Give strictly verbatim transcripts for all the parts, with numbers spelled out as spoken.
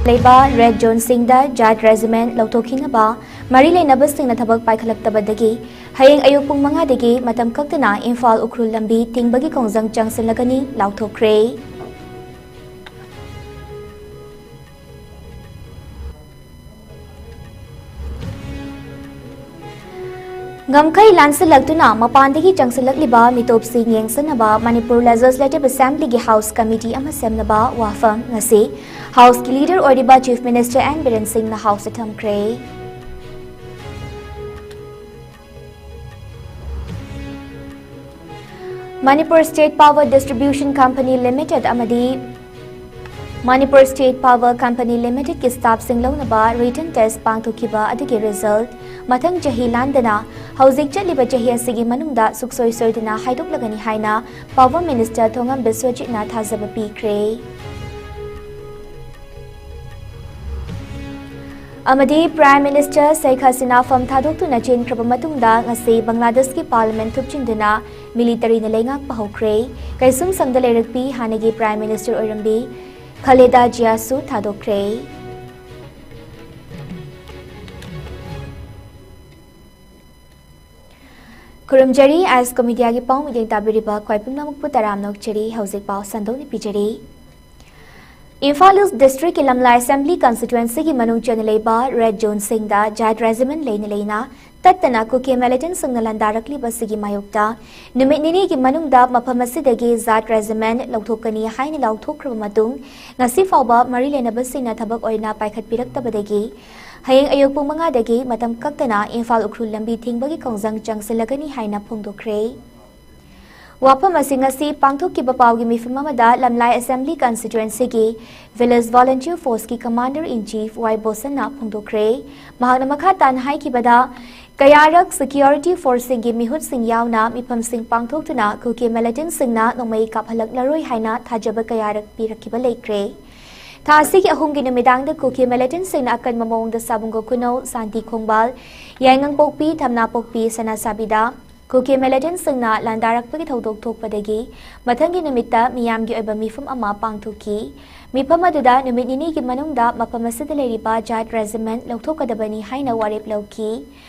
ꯂꯩꯕ ꯔꯦꯗ ꯖꯣꯟꯁꯤꯡꯗ ꯖꯥꯠ ꯔꯦꯖꯤꯃꯦꯟ ꯂꯧꯊꯣꯛꯈꯤꯅꯕ ꯃꯔꯤ ꯂꯩꯅꯕꯁꯤꯡꯅ ꯊꯕꯛ ꯄꯥꯏꯈꯠꯂꯛꯇꯕꯗꯒꯤ ꯍꯌꯦꯡ ꯑꯌꯨꯛ ꯄꯨꯡ ꯃꯉꯥꯗꯒꯤ ꯃꯇꯝ ꯀꯛꯇꯅ ꯏꯝꯐꯥꯜ ꯎꯈ꯭ꯔꯨꯜ ꯂꯝꯕꯤ ꯊꯤꯡꯕꯒꯤ ꯈꯣꯡꯖꯪ ꯆꯪꯁꯤꯜꯂꯒꯅꯤ ꯂꯥꯎꯊꯣꯛꯈ꯭ꯔꯦ꯫ ꯉꯝꯈꯩ ꯂꯥꯟꯁꯤꯜꯂꯛꯇꯨꯅ ꯃꯄꯥꯟꯗꯒꯤ ꯆꯪꯁꯤꯜꯂꯛꯂꯤꯕ ꯃꯤꯇꯣꯞꯁꯤꯡ ꯌꯦꯡꯁꯤꯟꯅꯕ ꯃꯅꯤꯄꯨꯔ ꯂꯦꯖꯤꯁꯂꯦꯇꯤꯚ ꯑꯦꯁꯦꯝꯕ꯭ꯂꯤꯒꯤ ꯍꯥꯎꯁ ꯀꯃꯤꯇꯤ ꯑꯃ ꯁꯦꯝꯅꯕ ꯋꯥꯐꯝ ꯉꯁꯤ ꯍꯥꯎꯁꯀꯤ ꯂꯤꯗꯔ ꯑꯣꯏꯔꯤꯕ ꯆꯤꯐ ꯃꯤꯅꯤꯁꯇꯔ ꯑꯦꯟ ꯕꯤꯔꯦꯟ ꯁꯤꯡꯅ ꯍꯥꯎꯁꯇ ꯊꯝꯈ꯭ꯔꯦ꯫ Manipur state power distribution company limited ꯑꯃꯗꯤ ꯃꯅꯤꯄꯨꯔ ꯁ꯭ꯇꯦꯠ ꯄꯥꯋꯔ ꯀꯝꯄꯅꯤ ꯂꯤꯃꯤꯇꯦꯗꯀꯤ ꯁ꯭ꯇꯥꯐꯁꯤꯡ ꯂꯧꯅꯕ ꯔꯤꯇꯟ ꯇꯦꯁ ꯄꯥꯡꯊꯣꯛꯈꯤꯕ ꯑꯗꯨꯒꯤ ꯔꯤꯖꯜꯠ ꯃꯊꯪ ꯆꯍꯤ ꯂꯥꯟꯗꯅ ꯍꯧꯖꯤꯛ ꯆꯠꯂꯤꯕ ꯆꯍꯤ ꯑꯁꯤꯒꯤ ꯃꯅꯨꯡꯗ ꯁꯨꯛꯁꯣꯏ ꯁꯣꯏꯗꯅ ꯍꯥꯏꯗꯣꯛꯂꯒꯅꯤ ꯍꯥꯏꯅ ꯄꯥꯋꯔ ꯃꯤꯅꯤꯁꯇꯔ ꯊꯣꯉꯝ ꯕꯤꯁ꯭ꯋꯖꯤꯠꯅ ꯊꯥꯖꯕ ꯄꯤꯈ꯭ꯔꯦ꯫ ꯑꯃꯗꯤ ꯄ꯭ꯔꯥꯏꯝ ꯃꯤꯅꯤꯁꯇꯔ ꯁꯦꯈ ꯍꯁꯤꯅꯥ ꯐꯝ ꯊꯥꯗꯣꯛꯇꯨꯅ ꯆꯦꯟꯈ꯭ꯔꯕ ꯃꯇꯨꯡꯗ ꯉꯁꯤ ꯕꯪꯒ꯭ꯂꯥꯗꯦꯁꯀꯤ ꯄꯥꯔꯂꯤꯌꯥꯃꯦꯟ ꯊꯨꯞꯆꯤꯟꯗꯨꯅ ꯃꯤꯂꯤꯇꯔꯤꯅ ꯂꯩꯉꯥꯛꯄ ꯍꯧꯈ꯭ꯔꯦ꯫ ꯀꯩꯁꯨꯝꯁꯪꯗ ꯂꯩꯔꯛꯄꯤ ꯍꯥꯟꯅꯒꯤ ꯄ꯭ꯔꯥꯏꯝ ꯃꯤꯅꯤꯁꯇꯔ ꯑꯣꯏꯔꯝꯕꯤ ꯈꯂꯦꯗꯥ ꯖꯤꯌꯥꯁꯨ ꯊꯥꯗꯣꯛꯈ꯭ꯔꯦ꯫ ꯈꯨꯔꯨꯝꯖꯔꯤ, ꯑꯥꯏꯁ ꯀꯣꯃꯦꯗꯤꯌꯥꯒꯤ ꯄꯥꯎ ꯃꯤꯠꯌꯦꯡ ꯇꯥꯕꯤꯔꯤꯕ ꯈ꯭ꯋꯥꯏ ꯄꯨꯝꯅꯃꯛꯄꯨ ꯇꯔꯥꯝꯅ ꯑꯣꯛꯆꯔꯤ꯫ ꯍꯧꯖꯤꯛ ꯄꯥꯎ ꯁꯟꯗꯣꯛꯅ ꯄꯤꯖꯔꯤ꯫ ꯏꯝꯐꯥꯜ ꯏꯁ꯭ꯠ ꯗꯤꯁꯇ꯭ꯔꯤꯛꯀꯤ ꯂꯝꯂꯥꯏ ꯑꯦꯁꯦꯝꯕ꯭ꯂꯤ ꯀꯟꯁꯇꯤꯇ꯭ꯋꯦꯟꯁꯤꯒꯤ ꯃꯅꯨꯡ ꯆꯟꯅ ꯂꯩꯕ ꯔꯦꯗ ꯖꯣꯟꯁꯤꯡꯗ ꯖꯥꯠ ꯔꯦꯖꯤꯃꯦꯟ ꯂꯩꯅ ꯂꯩꯅ ꯇꯠꯇꯅ ꯀꯨꯀꯤ ꯃꯤꯂꯤꯇꯦꯟꯠꯁꯤꯡꯅ ꯂꯥꯟꯗꯥꯔꯛꯂꯤꯕ ꯑꯁꯤꯒꯤ ꯃꯥꯌꯣꯛꯇ ꯅꯨꯃꯤꯠ ꯅꯤꯅꯤꯒꯤ ꯃꯅꯨꯡꯗ ꯃꯐꯝ ꯑꯁꯤꯗꯒꯤ ꯖꯥꯠ ꯔꯦꯖꯤꯃꯦꯟ ꯂꯧꯊꯣꯛꯀꯅꯤ ꯍꯥꯏꯅ ꯂꯥꯎꯊꯣꯛꯈ꯭ꯔꯕ ꯃꯇꯨꯡ, ꯉꯁꯤ ꯐꯥꯎꯕ ꯃꯔꯤ ꯂꯩꯅꯕꯁꯤꯡꯅ ꯊꯕꯛ ꯑꯣꯏꯅ ꯄꯥꯏꯈꯠꯄꯤꯔꯛꯇꯕꯗꯒꯤ ꯍꯌꯦꯡ ꯑꯌꯨꯛ ꯄꯨꯡ ꯃꯉꯥꯗꯒꯤ ꯃꯇꯝ ꯀꯛꯇꯅ ꯏꯝꯐꯥꯜ ꯎꯈ꯭ꯔꯨꯜ ꯂꯝꯕꯤ ꯊꯤꯡꯕꯒꯤ ꯈꯣꯡꯖꯪ ꯆꯪꯁꯤꯜꯂꯒꯅꯤ ꯍꯥꯏꯅ ꯐꯣꯡꯗꯣꯛꯈ꯭ꯔꯦ꯫ ꯋꯥꯐꯝ ꯑꯁꯤ ꯉꯁꯤ ꯄꯥꯡꯊꯣꯛꯈꯤꯕ ꯄꯥꯎꯒꯤ ꯃꯤꯐꯝ ꯑꯃꯗ ꯂꯝꯂꯥꯏ ꯑꯦꯁꯦꯝꯕ꯭ꯂꯤ ꯀꯟꯁꯇꯤꯇ꯭ꯋꯦꯟꯁꯤꯒꯤ ꯚꯤꯂꯦꯖ ꯚꯣꯂꯨꯟꯇꯤꯌꯔ ꯐꯣꯔꯁꯀꯤ ꯀꯃꯥꯟꯗꯔ ꯏꯟ ꯆꯤꯐ ꯋꯥꯏ ꯕꯣꯁꯟꯅ ꯐꯣꯡꯗꯣꯛꯈ꯭ꯔꯦ꯫ ꯃꯍꯥꯛꯅ ꯃꯈꯥ ꯇꯥꯅ ꯍꯥꯏꯈꯤꯕꯗ, ꯀꯌꯥꯔꯛ ꯁꯦꯀ꯭ꯌꯨꯔꯤꯇꯤ ꯐꯣꯔꯁꯁꯤꯡꯒꯤ ꯃꯤꯍꯨꯠꯁꯤꯡ ꯌꯥꯎꯅ ꯃꯤꯐꯝꯁꯤꯡ ꯄꯥꯡꯊꯣꯛꯇꯨꯅ ꯀꯨꯀꯤ ꯃꯤꯂꯤꯇꯦꯟꯠꯁꯤꯡꯅ ꯅꯣꯡꯃꯩ ꯀꯥꯞꯍꯜꯂꯛꯂꯔꯣꯏ ꯍꯥꯏꯅ ꯊꯥꯖꯕ ꯀꯌꯥꯔꯛ ꯄꯤꯔꯛꯈꯤꯕ ꯂꯩꯈ꯭ꯔꯦ꯫ ꯊꯥ ꯑꯁꯤꯒꯤ ꯑꯍꯨꯝꯒꯤ ꯅꯨꯃꯤꯗꯥꯡꯗ ꯀꯨꯀꯤ ꯃꯤꯂꯤꯇꯦꯟꯠꯁꯤꯡꯅ ꯑꯀꯟꯕ ꯃꯑꯣꯡꯗ ꯁꯥꯕꯨꯡꯒꯣ ꯈꯨꯅꯧ, ꯁꯥꯟꯇꯤ ꯈꯣꯡꯕꯥꯜ, ꯌꯥꯏꯉꯪꯄꯣꯛꯄꯤ, ꯊꯝꯅꯥꯄꯣꯛꯄꯤ, ꯁꯅꯥꯁꯥꯕꯤꯗ, ꯀꯨꯀꯤ ꯃꯤꯂꯤꯇꯦꯟꯠꯁꯤꯡꯅ ꯂꯥꯟꯗꯥꯔꯛꯄꯒꯤ ꯊꯧꯗꯣꯛ ꯊꯣꯛꯄꯗꯒꯤ ꯃꯊꯪꯒꯤ ꯅꯨꯃꯤꯠꯇ ꯃꯤꯌꯥꯝꯒꯤ ꯑꯣꯏꯕ ꯃꯤꯐꯝ ꯑꯃ ꯄꯥꯡꯊꯣꯛꯈꯤ꯫ ꯃꯤꯐꯝ ꯑꯗꯨꯗ ꯅꯨꯃꯤꯠ ꯅꯤꯅꯤꯒꯤ ꯃꯅꯨꯡꯗ ꯃꯐꯝ ꯑꯁꯤꯗ ꯂꯩꯔꯤꯕ ꯖꯥꯠ ꯔꯦꯖꯤꯃꯦꯟꯠ ꯂꯧꯊꯣꯛꯀꯗꯕꯅꯤ ꯍꯥꯏꯅ ꯋꯥꯔꯦꯞ ꯂꯧꯈꯤ꯫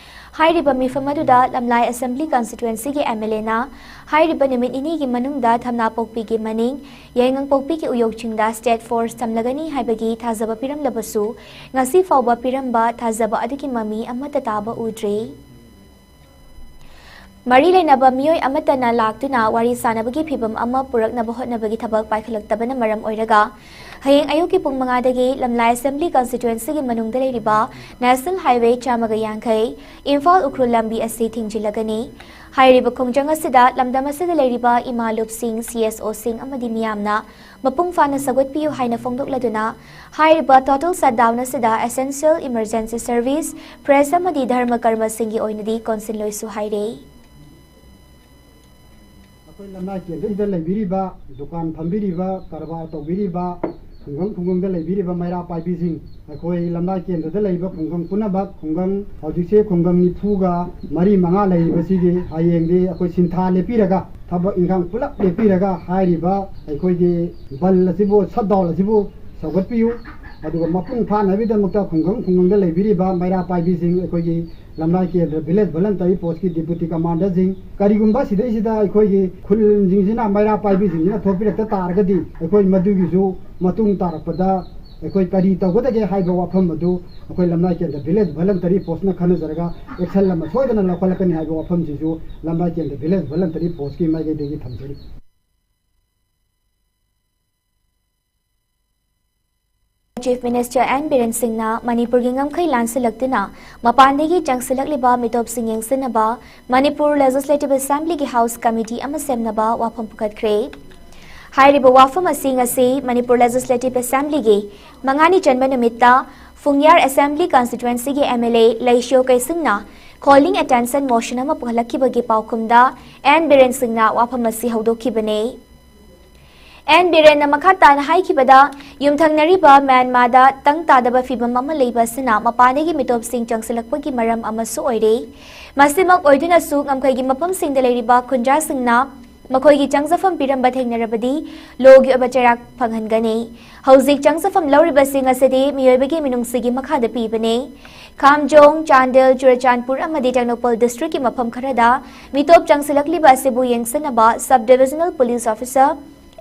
ꯍꯥꯏꯔꯤꯕ ꯃꯤꯐꯝ ꯑꯗꯨꯗ ꯂꯝꯂꯥꯏ ꯑꯦꯁꯦꯝꯕ꯭ꯂꯤ ꯀꯟꯁꯇꯤꯇ꯭ꯋꯦꯟꯁꯤꯒꯤ ꯑꯦꯝ ꯑꯦꯜ ꯑꯦꯅ ꯍꯥꯏꯔꯤꯕ ꯅꯨꯃꯤꯠ ꯅꯤꯅꯤꯒꯤ ꯃꯅꯨꯡꯗ ꯊꯝꯅꯥꯄꯣꯛꯄꯤꯒꯤ ꯃꯅꯤꯡ ꯌꯥꯏꯉꯪꯄꯣꯛꯄꯤꯒꯤ ꯎꯌꯣꯛ ꯆꯤꯡꯗ ꯁ꯭ꯇꯦꯠ ꯐꯣꯔꯁ ꯊꯝꯂꯒꯅꯤ ꯍꯥꯏꯕꯒꯤ ꯊꯥꯖꯕ ꯄꯤꯔꯝꯂꯕꯁꯨ, ꯉꯁꯤ ꯐꯥꯎꯕ ꯄꯤꯔꯝꯕ ꯊꯥꯖꯕ ꯑꯗꯨꯒꯤ ꯃꯃꯤ ꯑꯃꯠꯇ ꯇꯥꯕ ꯎꯗ꯭ꯔꯤ꯫ ꯃꯔꯤ ꯂꯩꯅꯕ ꯃꯤꯑꯣꯏ ꯑꯃꯠꯇꯅ ꯂꯥꯛꯇꯨꯅ ꯋꯥꯔꯤ ꯁꯥꯅꯕꯒꯤ ꯐꯤꯚꯝ ꯑꯃ ꯄꯨꯔꯛꯅꯕ ꯍꯣꯠꯅꯕꯒꯤ ꯊꯕꯛ ꯄꯥꯏꯈꯠꯂꯛꯇꯕꯅ ꯃꯔꯝ ꯑꯣꯏꯔꯒ, ꯍꯌꯦꯡ ꯑꯌꯨꯛꯀꯤ ꯄꯨꯡ ꯃꯉꯥꯗꯒꯤ ꯂꯝꯂꯥꯏ ꯑꯦꯁꯦꯝꯕ꯭ꯂꯤ ꯀꯟꯁꯇꯤꯇ꯭ꯋꯦꯟꯁꯤꯒꯤ ꯃꯅꯨꯡꯗ ꯂꯩꯔꯤꯕ ꯅꯦꯁꯅꯦꯜ ꯍꯥꯏꯋꯦ ꯆꯥꯝꯃꯒ ꯌꯥꯡꯈꯩ, ꯏꯝꯐꯥꯜ ꯎꯈ꯭ꯔꯨꯜ ꯂꯝꯕꯤ ꯑꯁꯤ ꯊꯤꯡꯖꯤꯜꯂꯒꯅꯤ꯫ ꯍꯥꯏꯔꯤꯕ ꯈꯣꯡꯖꯪ ꯑꯁꯤꯗ ꯂꯝꯗꯝ ꯑꯁꯤꯗ ꯂꯩꯔꯤꯕ ꯏꯃꯥ ꯂꯨꯞꯁꯤꯡ, ꯁꯤ ꯑꯦꯁ ꯑꯣꯁꯤꯡ ꯑꯃꯗꯤ ꯃꯤꯌꯥꯝꯅ ꯃꯄꯨꯡ ꯐꯥꯅ ꯁꯧꯒꯠꯄꯤꯌꯨ ꯍꯥꯏꯅ ꯐꯣꯡꯗꯣꯛꯂꯗꯨꯅ, ꯍꯥꯏꯔꯤꯕ ꯇꯣꯇꯦꯜ ꯁꯠꯗꯥꯎꯟ ꯑꯁꯤꯗ ꯑꯦꯁꯦꯟꯁꯤꯌꯦꯜ ꯏꯃꯔꯖꯦꯟꯁꯤ ꯁꯔꯚꯤꯁ, ꯄ꯭ꯔꯦꯁ ꯑꯃꯗꯤ ꯙꯔꯃ ꯀꯔꯃꯁꯤꯡꯒꯤ ꯑꯣꯏꯅꯗꯤ ꯀꯣꯟꯁꯤꯟꯂꯣꯏꯁꯨ ꯍꯥꯏꯔꯦ꯫ ꯑꯩꯈꯣꯏ ꯂꯝꯂꯥꯏ ꯀꯦꯟꯗ꯭ꯔꯁꯤꯗ ꯂꯩꯕꯤꯔꯤꯕ, ꯗꯨꯀꯥꯟ ꯐꯝꯕꯤꯔꯤꯕ, ꯀꯔꯕꯥꯔ ꯇꯧꯕꯤꯔꯤꯕ, ꯈꯨꯡꯒꯪ ꯈꯨꯡꯒꯪꯗ ꯂꯩꯕꯤꯔꯤꯕ ꯃꯩꯔꯥ ꯄꯥꯏꯕꯤꯁꯤꯡ, ꯑꯩꯈꯣꯏ ꯂꯝꯂꯥꯏ ꯀꯦꯟꯗ꯭ꯔꯗ ꯂꯩꯕ ꯈꯨꯡꯒꯪ ꯄꯨꯝꯅꯃꯛ, ꯈꯨꯡꯒꯪ ꯍꯧꯖꯤꯛꯁꯦ ꯈꯨꯡꯒꯪ ꯅꯤꯐꯨꯒ ꯃꯔꯤ ꯃꯉꯥ ꯂꯩꯔꯤꯕꯁꯤꯒꯤ ꯍꯌꯦꯡꯗꯤ ꯑꯩꯈꯣꯏ ꯁꯤꯟꯊꯥ ꯂꯦꯞꯄꯤꯔꯒ, ꯊꯕꯛ ꯏꯟꯈꯥꯡ ꯄꯨꯂꯞ ꯂꯦꯞꯄꯤꯔꯒ, ꯍꯥꯏꯔꯤꯕ ꯑꯩꯈꯣꯏꯒꯤ ꯕꯟ ꯑꯁꯤꯕꯨ, ꯁꯠꯗꯥꯎꯟ ꯑꯁꯤꯕꯨ ꯁꯧꯒꯠꯄꯤꯌꯨ꯫ ꯑꯗꯨꯒ ꯃꯄꯨꯡ ꯐꯥꯅꯕꯒꯤꯗꯃꯛꯇ ꯈꯨꯡꯒꯪ ꯈꯨꯡꯒꯪꯗ ꯂꯩꯕꯤꯔꯤꯕ ꯃꯩꯔꯥ ꯄꯥꯏꯕꯤꯁꯤꯡ, ꯑꯩꯈꯣꯏꯒꯤ ꯂꯝꯂꯥꯏ ꯀꯦꯟꯗ꯭ꯔ ꯚꯤꯂꯦꯖ ꯚꯣꯂꯟꯇꯔꯤ ꯐꯣꯔꯁꯀꯤ ꯗꯤꯄ꯭ꯌꯨꯇꯤ ꯀꯃꯥꯟꯗꯔꯁꯤꯡ, ꯀꯔꯤꯒꯨꯝꯕ ꯁꯤꯗꯩꯁꯤꯗ ꯑꯩꯈꯣꯏꯒꯤ ꯈꯨꯜꯁꯤꯡꯁꯤꯅ ꯃꯩꯔꯥ ꯄꯥꯏꯕꯤꯁꯤꯡꯁꯤꯅ ꯊꯣꯛꯄꯤꯔꯛꯇ ꯇꯥꯔꯒꯗꯤ, ꯑꯩꯈꯣꯏ ꯃꯗꯨꯒꯤꯁꯨ ꯃꯇꯨꯡ ꯇꯥꯔꯛꯄꯗ ꯑꯩꯈꯣꯏ ꯀꯔꯤ ꯇꯧꯒꯗꯒꯦ ꯍꯥꯏꯕ ꯋꯥꯐꯝ ꯑꯗꯨ ꯑꯩꯈꯣꯏ ꯂꯝꯂꯥꯏ ꯀꯦꯟꯗ꯭ꯔ ꯚꯤꯂꯦꯖ ꯚꯣꯂꯟꯇꯔꯤ ꯐꯣꯔꯁꯅ ꯈꯟꯅꯖꯔꯒ ꯑꯦꯛꯁꯟ ꯑꯃ ꯁꯣꯏꯗꯅ ꯂꯧꯈꯠꯂꯛꯀꯅꯤ ꯍꯥꯏꯕ ꯋꯥꯐꯝꯁꯤꯁꯨ ꯂꯝꯂꯥꯏ ꯀꯦꯟꯗ꯭ꯔ ꯚꯤꯂꯦꯖ ꯚꯣꯂꯟꯇꯔꯤ ꯐꯣꯔꯁꯀꯤ ꯃꯥꯏꯀꯩꯗꯒꯤ ꯊꯝꯖꯔꯤ꯫ ꯆꯤꯐ ꯃꯤꯅꯤꯁꯇꯔ ꯑꯦꯟ ꯕꯤꯔꯦꯟ ꯁꯤꯡꯅ ꯃꯅꯤꯄꯨꯔꯒꯤ ꯉꯝꯈꯩ ꯂꯥꯟꯁꯤꯜꯂꯛꯇꯨꯅ ꯃꯄꯥꯟꯗꯒꯤ ꯆꯪꯁꯤꯜꯂꯛꯂꯤꯕ ꯃꯤꯇꯣꯞꯁꯤꯡ ꯌꯦꯡꯁꯤꯟꯅꯕ ꯃꯅꯤꯄꯨꯔ ꯂꯦꯖꯤꯁꯂꯦꯇꯤꯚ ꯑꯦꯁꯦꯝꯕ꯭ꯂꯤꯒꯤ ꯍꯥꯎꯁ ꯀꯃꯤꯇꯤ ꯑꯃ ꯁꯦꯝꯅꯕ ꯋꯥꯐꯝ ꯄꯨꯈꯠꯈ꯭ꯔꯦ꯫ ꯍꯥꯏꯔꯤꯕ ꯋꯥꯐꯝ ꯑꯁꯤ ꯉꯁꯤ ꯃꯅꯤꯄꯨꯔ ꯂꯦꯖꯤꯁꯂꯦꯇꯤꯚ ꯑꯦꯁꯦꯝꯕ꯭ꯂꯤꯒꯤ ꯃꯉꯥꯅꯤ ꯆꯟꯕ ꯅꯨꯃꯤꯠꯇ ꯐꯨꯡꯌꯥꯔ ꯑꯦꯁꯦꯝꯕ꯭ꯂꯤ ꯀꯟꯁꯇꯤꯇ꯭ꯋꯦꯟꯁꯤꯒꯤ ꯑꯦꯝ ꯑꯦꯜ ꯑꯦ ꯂꯩꯁꯤꯌꯣ ꯀꯩꯁꯤꯡꯅ ꯀꯣꯂꯤꯡ ꯑꯦꯇꯦꯟꯁꯟ ꯃꯣꯁꯟ ꯑꯃ ꯄꯨꯈꯠꯂꯛꯈꯤꯕꯒꯤ ꯄꯥꯎꯈꯨꯝꯗ ꯑꯦꯟ ꯕꯤꯔꯦꯟ ꯁꯤꯡꯅ ꯋꯥꯐꯝ ꯑꯁꯤ ꯍꯧꯗꯣꯛꯈꯤꯕꯅꯤ꯫ ꯑꯦꯟ ꯕꯤꯔꯦꯟꯅ ꯃꯈꯥ ꯇꯥꯅ ꯍꯥꯏꯈꯤꯕꯗ, ꯌꯨꯝꯊꯪꯅꯔꯤꯕ ꯃ꯭ꯌꯥꯟꯃꯥꯔꯗ ꯇꯪ ꯇꯥꯗꯕ ꯐꯤꯚꯝ ꯑꯃ ꯂꯩꯕ ꯑꯁꯤꯅ ꯃꯄꯥꯟꯗꯒꯤ ꯃꯤꯇꯣꯞꯁꯤꯡ ꯆꯪꯁꯤꯜꯂꯛꯄꯒꯤ ꯃꯔꯝ ꯑꯃꯁꯨ ꯑꯣꯏꯔꯦ꯫ ꯃꯁꯤꯃꯛ ꯑꯣꯏꯗꯨꯅꯁꯨ ꯉꯝꯈꯩꯒꯤ ꯃꯐꯝꯁꯤꯡꯗ ꯂꯩꯔꯤꯕ ꯈꯨꯟꯖꯥꯁꯤꯡꯅ ꯃꯈꯣꯏꯒꯤ ꯆꯪꯖꯐꯝ ꯄꯤꯔꯝꯕ ꯊꯦꯡꯅꯔꯕꯗꯤ ꯂꯣꯒꯤ ꯑꯣꯏꯕ ꯆꯩꯔꯥꯛ ꯐꯪꯍꯟꯒꯅꯤ꯫ ꯍꯧꯖꯤꯛ ꯆꯪꯖꯐꯝ ꯂꯧꯔꯤꯕꯁꯤꯡ ꯑꯁꯤꯗꯤ ꯃꯤꯑꯣꯏꯕꯒꯤ ꯃꯤꯅꯨꯡꯁꯤꯒꯤ ꯃꯈꯥꯗ ꯄꯤꯕꯅꯤ꯫ ꯈꯥꯝꯖꯣꯡ, ꯆꯥꯟꯗꯦꯜ, ꯆꯨꯔꯆꯥꯟꯄꯨꯔ ꯑꯃꯗꯤ ꯇꯦꯡꯅꯧꯄꯜ ꯗꯤꯁꯇ꯭ꯔꯤꯛꯀꯤ ꯃꯐꯝ ꯈꯔꯗ ꯃꯤꯇꯣꯞ ꯆꯪꯁꯤꯜꯂꯛꯂꯤꯕ ꯑꯁꯤꯕꯨ ꯌꯦꯡꯁꯤꯟꯅꯕ sub divisional police officer,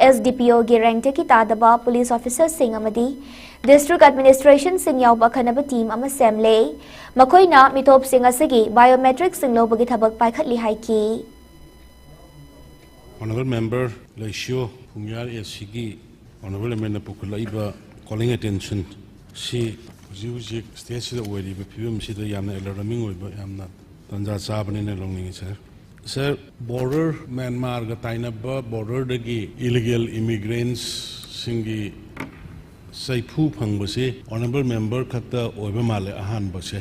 S D P ꯑꯣꯒꯤ ꯔꯦꯡꯛꯇꯒꯤ ꯇꯥꯗꯕ ꯄꯨꯂꯤꯁ ꯑꯣꯐꯤꯁꯥꯔꯁꯤꯡ ꯑꯃꯗꯤ ꯗꯤꯁꯇ꯭ꯔꯤꯛ ꯑꯦꯗꯃꯤꯅꯤꯁꯇ꯭ꯔꯦꯁꯟꯁꯤꯡ ꯌꯥꯎꯕ ꯑꯈꯟꯅꯕ ꯇꯤꯝ ꯑꯃ ꯁꯦꯝꯂꯦ꯫ ꯃꯈꯣꯏꯅ ꯃꯤꯇꯣꯞꯁꯤꯡ ꯑꯁꯤꯒꯤ ꯕꯥꯏꯑꯣꯃꯦꯇ꯭ꯔꯤꯛꯁꯤꯡ ꯂꯧꯕꯒꯤ ꯊꯕꯛ ꯄꯥꯏꯈꯠꯂꯤ ꯍꯥꯏꯈꯤ꯫ Honourable Member ꯂꯩꯁꯤꯌꯣ ꯄꯨꯡꯌꯥꯔ ꯑꯦ ꯁꯤꯒꯤ Honourable Memberꯅ ꯄꯨꯈꯠꯂꯛꯏꯕ calling attention ꯁꯤ ꯍꯧꯖꯤꯛ ꯍꯧꯖꯤꯛ stateꯁꯤꯗ ꯑꯣꯏꯔꯤꯕ ꯐꯤꯕꯝꯁꯤꯗ ꯌꯥꯝꯅ alarming ꯑꯣꯏꯕ, ꯌꯥꯝꯅ ꯇꯟꯖꯥ ꯆꯥꯕꯅꯤꯅ ꯂꯧꯅꯤꯡꯉꯤ, sir꯫ Sir, border, ꯃ꯭ꯌꯥꯟꯃꯥꯔꯒ ꯇꯥꯏꯅꯕ borderꯗꯒꯤ illegal immigrantꯁꯤꯡꯒꯤ ꯆꯩꯐꯨ ꯐꯪꯕꯁꯤ Honourable Member ꯈꯛꯇ ꯑꯣꯏꯕ ꯃꯥꯜꯂꯦ ꯑꯍꯥꯟꯕꯁꯦ꯫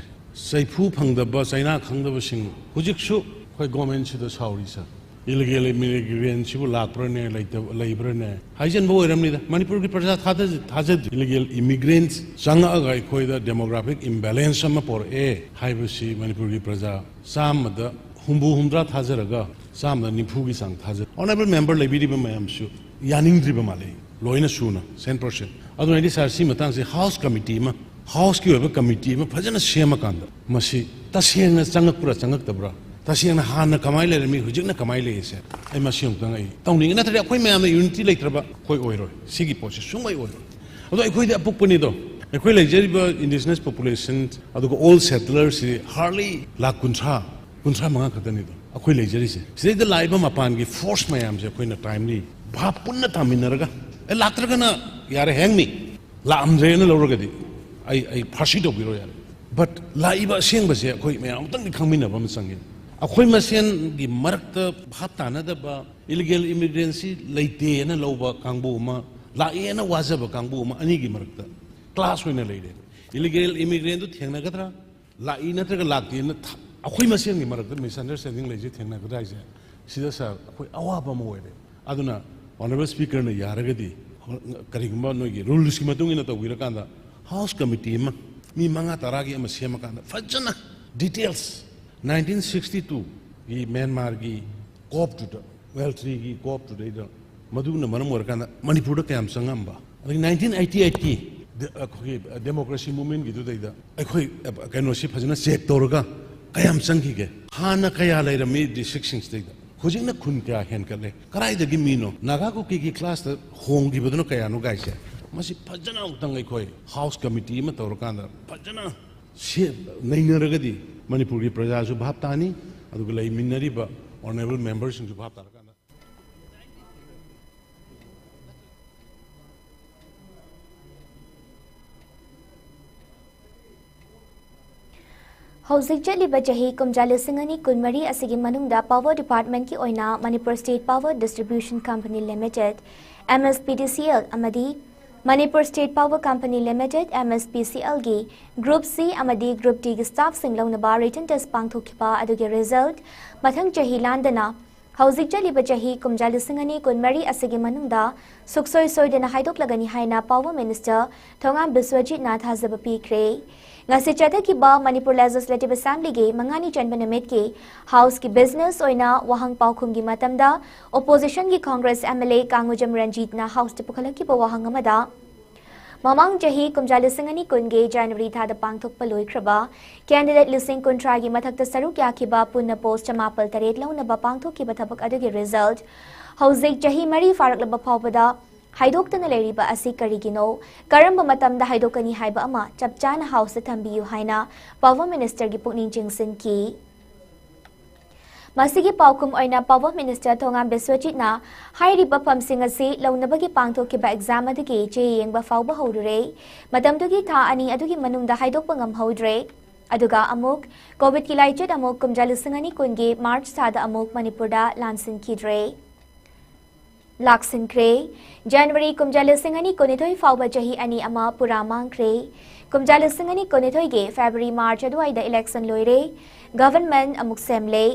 ꯆꯩꯐꯨ ꯐꯪꯗꯕ, ꯆꯩꯅꯥ ꯈꯪꯗꯕꯁꯤꯡ ꯍꯧꯖꯤꯛꯁꯨ ꯑꯩꯈꯣꯏ governmentꯁꯤꯗ ꯁꯥꯎꯔꯤ, sir꯫ Illegal immigrantꯁꯤꯕꯨ ꯂꯥꯛꯄ꯭ꯔꯅꯦ, ꯂꯩꯇꯕ, ꯂꯩꯕ꯭ꯔꯅꯦ? ꯍꯥꯏꯖꯟꯕ ꯑꯣꯏꯔꯝꯅꯤꯗ꯫ ꯃꯅꯤꯄꯨꯔꯒꯤ ꯄ꯭ꯔꯖꯥ ꯊꯥꯗ-, ꯊꯥꯖꯗ꯭ꯔꯤ꯫ Illegal immigrants ꯆꯪꯉꯛꯑꯒ ꯑꯩꯈꯣꯏꯗ demographic imbalance ꯑꯃ ꯄꯣꯔꯛꯑꯦ ꯍꯥꯏꯕꯁꯤ ꯃꯅꯤꯄꯨꯔꯒꯤ ꯄ꯭ꯔꯖꯥ ꯆꯥꯝꯃꯗ ꯍꯨꯝꯐꯨ ꯍꯨꯝꯗ꯭ꯔꯥ ꯊꯥꯖꯔꯒ ꯆꯥꯝꯃꯗ ꯅꯤꯐꯨꯒꯤ ꯆꯥꯡ ꯊꯥꯖꯩ꯫ Honourable Member ꯂꯩꯕꯤꯔꯤꯕ ꯃꯌꯥꯝꯁꯨ ꯌꯥꯅꯤꯡꯗ꯭ꯔꯤꯕ ꯃꯥꯜꯂꯦ, ꯂꯣꯏꯅ ꯁꯨꯅ, cent percent꯫ ꯑꯗꯨꯅ ꯑꯩꯗꯤ, sir, ꯁꯤ ꯃꯇꯥꯡꯁꯦ House Committee ꯑꯃ, Houseꯀꯤ ꯑꯣꯏꯕ committee ꯑꯃ ꯐꯖꯅ ꯁꯦꯝꯃꯀꯥꯟꯗ ꯃꯁꯤ ꯇꯁꯦꯡꯅ ꯆꯪꯉꯛꯄ꯭ꯔꯥ ꯆꯪꯉꯛꯇꯕ꯭ꯔꯥ, ꯇꯁꯦꯡꯅ ꯍꯥꯟꯅ ꯀꯃꯥꯏꯅ ꯂꯩꯔꯝꯃꯤ, ꯍꯧꯖꯤꯛꯅ ꯀꯃꯥꯏꯅ ꯂꯩꯔꯤꯁꯦ, ꯑꯩ ꯃꯁꯤ ꯑꯃꯨꯛꯇꯪ ꯑꯩ ꯇꯧꯅꯤꯡꯉꯤ꯫ ꯅꯠꯇ꯭ꯔꯗꯤ ꯑꯩꯈꯣꯏ ꯃꯌꯥꯝꯅ unity ꯂꯩꯇ꯭ꯔꯕ ꯑꯩꯈꯣꯏ ꯑꯣꯏꯔꯣꯏ, ꯁꯤꯒꯤ ꯄꯣꯠꯁꯦ ꯁꯨꯡꯑꯣꯏ ꯑꯣꯏꯔꯣꯏ꯫ ꯑꯗꯣ ꯑꯩꯈꯣꯏꯗꯤ ꯑꯄꯨꯛꯄꯅꯤꯗꯣ, ꯑꯩꯈꯣꯏ ꯂꯩꯖꯔꯤꯕ indigenous population ꯑꯗꯨꯒ old settlersꯁꯤ hardly ꯂꯥꯈ ꯀꯨꯟꯊ꯭ꯔꯥ, ꯀꯨꯟꯊ꯭ꯔꯥ ꯃꯉꯥ ꯈꯛꯇꯅꯤꯗꯣ ꯑꯩꯈꯣꯏ ꯂꯩꯖꯔꯤꯁꯦ꯫ ꯁꯤꯗꯩꯗ ꯂꯥꯛꯏꯕ ꯃꯄꯥꯟꯒꯤ force ꯃꯌꯥꯝꯁꯦ ꯑꯩꯈꯣꯏꯅ timely ꯚꯥꯞ ꯄꯨꯟꯅ ꯇꯥꯃꯤꯟꯅꯔꯒ, ꯑꯦ, ꯂꯥꯛꯇ꯭ꯔꯒꯅ ꯌꯥꯔꯦ, hang me, ꯂꯥꯛꯑꯝꯗ꯭ꯔꯦꯅ ꯂꯧꯔꯒꯗꯤ ꯑꯩ, ꯑꯩ ꯐꯥꯁꯤ ꯇꯧꯕꯤꯔꯣ ꯌꯥꯔꯦ꯫ But ꯂꯥꯛꯏꯕ ꯑꯁꯦꯡꯕꯁꯦ ꯑꯩꯈꯣꯏ ꯃꯌꯥꯝ ꯑꯃꯨꯛꯇꯪꯗꯤ ꯈꯪꯃꯤꯟꯅꯕ ꯑꯃ ꯆꯪꯉꯦ꯫ ꯑꯩꯈꯣꯏ ꯃꯁꯦꯟꯒꯤ ꯃꯔꯛꯇ ꯚꯥꯞ ꯇꯥꯅꯗꯕ, illegal immigrantꯁꯤ ꯂꯩꯇꯦꯅ ꯂꯧꯕ ꯀꯥꯡꯕꯨ ꯑꯃ, ꯂꯥꯛꯑꯦꯅ ꯋꯥꯖꯕ ꯀꯥꯡꯕꯨ ꯑꯃ, ꯑꯅꯤꯒꯤ ꯃꯔꯛꯇ clash ꯑꯣꯏꯅ ꯂꯩꯔꯦ꯫ Illegal immigrantꯗꯨ ꯊꯦꯡꯅꯒꯗ꯭ꯔꯥ, ꯂꯥꯛꯏ ꯅꯠꯇ꯭ꯔꯒ ꯂꯥꯛꯇꯦꯅ ꯊ-, ꯑꯩꯈꯣꯏ ꯃꯁꯦꯟꯒꯤ ꯃꯔꯛꯇ misunderstanding ꯂꯩꯁꯦ ꯊꯦꯡꯅꯒꯗ꯭ꯔꯥ ꯍꯥꯏꯁꯦ, ꯁꯤꯗ, sir, ꯑꯩꯈꯣꯏ ꯑꯋꯥꯕ ꯑꯃ ꯑꯣꯏꯔꯦ꯫ ꯑꯗꯨꯅ Honourable Speakerꯅ ꯌꯥꯔꯒꯗꯤ, ꯀꯔꯤꯒꯨꯝꯕ ꯅꯣꯏꯒꯤ rulesꯀꯤ ꯃꯇꯨꯡ ꯏꯟꯅ ꯇꯧꯕꯤꯔꯀꯥꯟꯗ, House Committee ꯑꯃ, ꯃꯤ ꯃꯉꯥ ꯇꯔꯥꯒꯤ ꯑꯃ ꯁꯦꯝꯃꯀꯥꯟꯗ ꯐꯖꯅ details ꯅꯥꯏꯟꯇꯤꯟ ꯁꯤꯛꯁꯇꯤ ꯇꯨꯒꯤ ꯃ꯭ꯌꯥꯟꯃꯥꯔꯒꯤ ꯀꯣꯞꯇꯨꯗ, ꯋꯦꯜ ꯊ꯭ꯔꯤꯒꯤ ꯀꯣꯞꯇꯨꯗꯩꯗ, ꯃꯗꯨꯅ ꯃꯔꯝ ꯑꯣꯏꯔꯀꯥꯟꯗ ꯃꯅꯤꯄꯨꯔꯗ ꯀꯌꯥꯝ ꯆꯪꯉꯝꯕ, ꯑꯗꯒꯤ ꯅꯥꯏꯟꯇꯤꯟ ꯑꯩꯠꯇꯤ ꯑꯩꯠꯀꯤ ꯑꯩꯈꯣꯏꯒꯤ ꯗꯦꯃꯣꯀ꯭ꯔꯦꯁꯤ ꯃꯨꯚꯃꯦꯟꯒꯤꯗꯨꯗꯩꯗ ꯑꯩꯈꯣꯏ ꯀꯩꯅꯣꯁꯤ ꯐꯖꯅ ꯆꯦꯛ ꯇꯧꯔꯒ ꯀꯌꯥꯝ ꯆꯪꯈꯤꯒꯦ, ꯍꯥꯟꯅ ꯀꯌꯥ ꯂꯩꯔꯝꯃꯤ ꯗꯤꯁꯇ꯭ꯔꯤꯛꯁꯤꯡꯁꯤꯗꯩꯗ, ꯍꯧꯖꯤꯛꯅ ꯈꯨꯟ ꯀꯌꯥ ꯍꯦꯟꯒꯠꯂꯦ, ꯀꯗꯥꯏꯗꯒꯤ ꯃꯤꯅꯣ, ꯅꯥꯒꯥ ꯀꯨꯀꯤꯒꯤ ꯀ꯭ꯂꯥꯁꯇ ꯍꯣꯡꯈꯤꯕꯗꯨꯅ ꯀꯌꯥꯅꯣ ꯒꯥꯏꯁꯦ, ꯃꯁꯤ ꯐꯖꯅ ꯑꯃꯨꯛꯇꯪ ꯑꯩꯈꯣꯏ ꯍꯥꯎꯁ ꯀꯃꯤꯇꯤ ꯑꯃ ꯇꯧꯔꯀꯥꯟꯗ ꯐꯖꯅ ꯁꯤ ꯅꯩꯅꯔꯒꯗꯤ ꯃꯅꯤꯄꯨꯔꯒꯤ ꯄ꯭ꯔꯖꯥꯁꯨ ꯚꯥꯞ ꯇꯥꯅꯤ, ꯑꯗꯨꯒ ꯂꯩꯃꯤꯟꯅꯔꯤꯕ ꯑꯣꯅꯔꯦꯕꯜ ꯃꯦꯝꯕꯔꯁꯤꯡꯁꯨ ꯚꯥꯞ ꯇꯥꯔꯀꯥꯟꯗ꯫ ꯍꯧꯖꯤꯛ ꯆꯠꯂꯤꯕ ꯆꯍꯤ ꯀꯨꯝꯖꯥ ꯂꯤꯁꯤꯡ ꯑꯅꯤ ꯀꯨꯟꯃꯔꯤ ꯑꯁꯤꯒꯤ ꯃꯅꯨꯡꯗ ꯄꯥꯋꯔ ꯗꯤꯄꯥꯔꯠꯃꯦꯟꯠꯀꯤ ꯑꯣꯏꯅ Manipur state power distribution company limited, M S P D C L, ꯑꯃꯗꯤ Manipur state power company limited, M S P C ꯑꯦꯜꯒꯤ ꯒ꯭ꯔꯨꯞ ꯁꯤ ꯑꯃꯗꯤ ꯒ꯭ꯔꯨꯞ ꯗꯤꯒꯤ ꯁ꯭ꯇꯥꯐꯁꯤꯡ ꯂꯧꯅꯕ ꯔꯤꯇꯟ ꯇꯦꯁ ꯄꯥꯡꯊꯣꯛꯈꯤꯕ ꯑꯗꯨꯒꯤ ꯔꯤꯖꯜꯠ ꯃꯊꯪ ꯆꯍꯤ ꯂꯥꯟꯗꯅ ꯍꯧꯖꯤꯛ ꯆꯠꯂꯤꯕ ꯆꯍꯤ ꯀꯨꯝꯖꯥ ꯂꯤꯁꯤꯡ ꯑꯅꯤ ꯀꯨꯟꯃꯔꯤ ꯑꯁꯤꯒꯤ ꯃꯅꯨꯡꯗ ꯁꯨꯛꯁꯣꯏ ꯁꯣꯏꯗꯅ ꯍꯥꯏꯗꯣꯛꯂꯒꯅꯤ ꯍꯥꯏꯅ ꯄꯥꯋꯔ ꯃꯤꯅꯤꯁꯇꯔ ꯊꯣꯉꯥꯝ ꯕꯤꯁ꯭ꯋꯖꯤꯠꯅ ꯊꯥꯖꯕ ꯄꯤꯈ꯭ꯔꯦ꯫ ꯉꯁꯤ ꯆꯠꯊꯈꯤꯕ ꯃꯅꯤꯄꯨꯔ ꯂꯦꯖꯤꯁꯂꯦꯇꯤꯚ ꯑꯦꯁꯦꯝꯕ꯭ꯂꯤꯒꯤ ꯃꯉꯥꯅꯤ ꯆꯟꯕ ꯅꯨꯃꯤꯠꯀꯤ ꯍꯥꯎꯁꯀꯤ ꯕꯤꯖꯤꯅꯦꯁ ꯑꯣꯏꯅ ꯋꯥꯍꯪ ꯄꯥꯎꯈꯨꯝꯒꯤ ꯃꯇꯝꯗ ꯑꯣꯄꯣꯖꯤꯁꯟꯒꯤ ꯀꯣꯡꯒ꯭ꯔꯦꯁ ꯑꯦꯝ ꯑꯦꯜ ꯑꯦ ꯀꯥꯡꯉꯨꯖꯝ ꯔꯟꯖꯤꯠꯅ ꯍꯥꯎꯁꯇ ꯄꯨꯈꯠꯂꯛꯈꯤꯕ ꯋꯥꯍꯪ ꯑꯃꯗ, ꯃꯃꯥꯡ ꯆꯍꯤ ꯀꯨꯝꯖꯥ ꯂꯤꯁꯤꯡ ꯑꯅꯤ ꯀꯨꯟꯒꯤ ꯖꯅꯋꯥꯔꯤ ꯊꯥꯗ ꯄꯥꯡꯊꯣꯛꯄ ꯂꯣꯏꯈ꯭ꯔꯕ ꯀꯦꯟꯗꯤꯗꯦꯠ ꯂꯤꯁꯤꯡ ꯀꯨꯟꯊ꯭ꯔꯥꯒꯤ ꯃꯊꯛꯇ ꯁꯔꯨꯛ ꯌꯥꯈꯤꯕ ꯄꯨꯟꯅ ꯄꯣꯁ ꯆꯃꯥꯄꯜ ꯇꯔꯦꯠ ꯂꯧꯅꯕ ꯄꯥꯡꯊꯣꯛꯈꯤꯕ ꯊꯕꯛ ꯑꯗꯨꯒꯤ ꯔꯤꯖꯜꯠ ꯍꯧꯖꯤꯛ ꯆꯍꯤ ꯃꯔꯤ ꯐꯥꯔꯛꯂꯕ ꯐꯥꯎꯕꯗ ꯍꯥꯏꯗꯣꯛꯇꯅ ꯂꯩꯔꯤꯕ ꯑꯁꯤ ꯀꯔꯤꯒꯤꯅꯣ? ꯀꯔꯝꯕ ꯃꯇꯝꯗ ꯍꯥꯏꯗꯣꯛꯀꯅꯤ ꯍꯥꯏꯕ ꯑꯃ ꯆꯞ ꯆꯥꯅ ꯍꯥꯎꯁꯇ ꯊꯝꯕꯤꯌꯨ ꯍꯥꯏꯅ ꯄꯥꯋꯔ ꯃꯤꯅꯤꯁꯇꯔꯒꯤ ꯄꯨꯛꯅꯤꯡ ꯆꯤꯡꯁꯤꯟꯈꯤ꯫ ꯃꯁꯤꯒꯤ ꯄꯥꯎꯈꯨꯝ ꯑꯣꯏꯅ ꯄꯥꯋꯔ ꯃꯤꯅꯤꯁꯇꯔ ꯊꯣꯉꯥꯝ ꯕꯤꯁ꯭ꯋꯖꯤꯠꯅ ꯍꯥꯏꯔꯤꯕ ꯐꯝꯁꯤꯡ ꯑꯁꯤ ꯂꯧꯅꯕꯒꯤ ꯄꯥꯡꯊꯣꯛꯈꯤꯕ ꯑꯦꯛꯖꯥꯝ ꯑꯗꯨꯒꯤ ꯆꯦ ꯌꯦꯡꯕ ꯐꯥꯎꯕ ꯍꯧꯔꯨꯔꯦ꯫ ꯃꯇꯝꯗꯨꯒꯤ ꯊꯥ ꯑꯅꯤ ꯑꯗꯨꯒꯤ ꯃꯅꯨꯡꯗ ꯍꯥꯏꯗꯣꯛꯄ ꯉꯝꯍꯧꯗ꯭ꯔꯦ꯫ ꯑꯗꯨꯒ ꯑꯃꯨꯛ ꯀꯣꯚꯤꯗꯀꯤ ꯂꯥꯏꯆꯠ ꯑꯃꯨꯛ ꯀꯨꯝꯖꯥ ꯂꯤꯁꯤꯡ ꯑꯅꯤ ꯀꯨꯟꯒꯤ ꯃꯥꯔꯆ ꯊꯥꯗ ꯑꯃꯨꯛ ꯃꯅꯤꯄꯨꯔꯗ ꯂꯥꯟꯁꯤꯟꯈꯤꯗ꯭ꯔꯦ꯫ ꯂꯥꯛꯁꯤꯟꯈ꯭ꯔꯦ꯫ ꯖꯅꯋꯥꯔꯤ ꯀꯨꯝꯖꯥ ꯂꯤꯁꯤꯡ ꯑꯅꯤ ꯀꯨꯟꯅꯤꯊꯣꯏ ꯐꯥꯎꯕ ꯆꯍꯤ ꯑꯅꯤ ꯑꯃ ꯄꯨꯔꯥ ꯃꯥꯡꯈ꯭ꯔꯦ꯫ ꯀꯨꯝꯖꯥ ꯂꯤꯁꯤꯡ ꯑꯅꯤ ꯀꯨꯟꯅꯤꯊꯣꯏꯒꯤ ꯐꯦꯕ꯭ꯔꯨꯋꯥꯔꯤ ꯃꯥꯔꯆ ꯑꯗꯨꯋꯥꯏꯗ ꯏꯂꯦꯛꯁꯟ ꯂꯣꯏꯔꯦ꯫ ꯒꯚꯔꯟꯃꯦꯟꯠ ꯑꯃꯨꯛ ꯁꯦꯝꯂꯦ꯫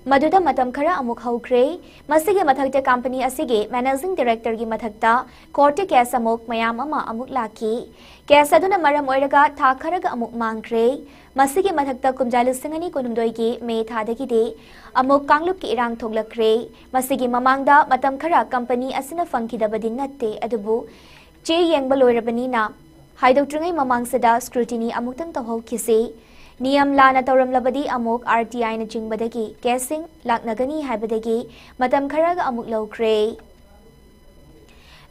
ꯃꯗꯨꯗ ꯃꯇꯝ ꯈꯔ ꯑꯃꯨꯛ ꯍꯧꯈ꯭ꯔꯦ꯫ ꯃꯁꯤꯒꯤ ꯃꯊꯛꯇ ꯀꯝꯄꯅꯤ ꯑꯁꯤꯒꯤ ꯃꯦꯅꯦꯖꯤꯡ ꯗꯤꯔꯦꯛꯇꯔꯒꯤ ꯃꯊꯛꯇ ꯀꯣꯔꯠꯇ ꯀꯦꯁ ꯑꯃꯨꯛ ꯃꯌꯥꯝ ꯑꯃ ꯑꯃꯨꯛ ꯂꯥꯛꯈꯤ꯫ ꯀꯦꯁ ꯑꯗꯨꯅ ꯃꯔꯝ ꯑꯣꯏꯔꯒ ꯊꯥ ꯈꯔꯒ ꯑꯃꯨꯛ ꯃꯥꯡꯈ꯭ꯔꯦ꯫ ꯃꯁꯤꯒꯤ ꯃꯊꯛꯇ ꯀꯨꯝꯖꯥ ꯂꯤꯁꯤꯡ ꯑꯅꯤ ꯀꯨꯟꯍꯨꯝꯗꯣꯏꯒꯤ ꯃꯦ ꯊꯥꯗꯒꯤꯗꯤ ꯑꯃꯨꯛ ꯀꯥꯡꯂꯨꯞꯀꯤ ꯏꯔꯥꯡ ꯊꯣꯛꯂꯛꯈ꯭ꯔꯦ꯫ ꯃꯁꯤꯒꯤ ꯃꯃꯥꯡꯗ ꯃꯇꯝ ꯈꯔ ꯀꯝꯄꯅꯤ ꯑꯁꯤꯅ ꯐꯪꯈꯤꯗꯕꯗꯤ ꯅꯠꯇꯦ, ꯑꯗꯨꯕꯨ ꯆꯦ ꯌꯦꯡꯕ ꯂꯣꯏꯔꯕꯅꯤꯅ ꯍꯥꯏꯗꯣꯛꯇ꯭ꯔꯤꯉꯩ ꯃꯃꯥꯡꯁꯤꯗ ꯁ꯭ꯀ꯭ꯔꯨꯇꯤꯅꯤ ꯑꯃꯨꯛꯇꯪ ꯇꯧꯍꯧꯈꯤꯁꯤ꯫ ꯅꯤꯌꯝ ꯂꯥꯟꯅ ꯇꯧꯔꯝꯂꯕꯗꯤ ꯑꯃꯨꯛ ꯑꯥꯔ ꯇꯤ ꯑꯥꯏꯅꯆꯤꯡꯕꯗꯒꯤ ꯀꯦꯁꯁꯤꯡ ꯂꯥꯛꯅꯒꯅꯤ ꯍꯥꯏꯕꯗꯒꯤ ꯃꯇꯝ ꯈꯔꯒ ꯑꯃꯨꯛ ꯂꯧꯈ꯭ꯔꯦ꯫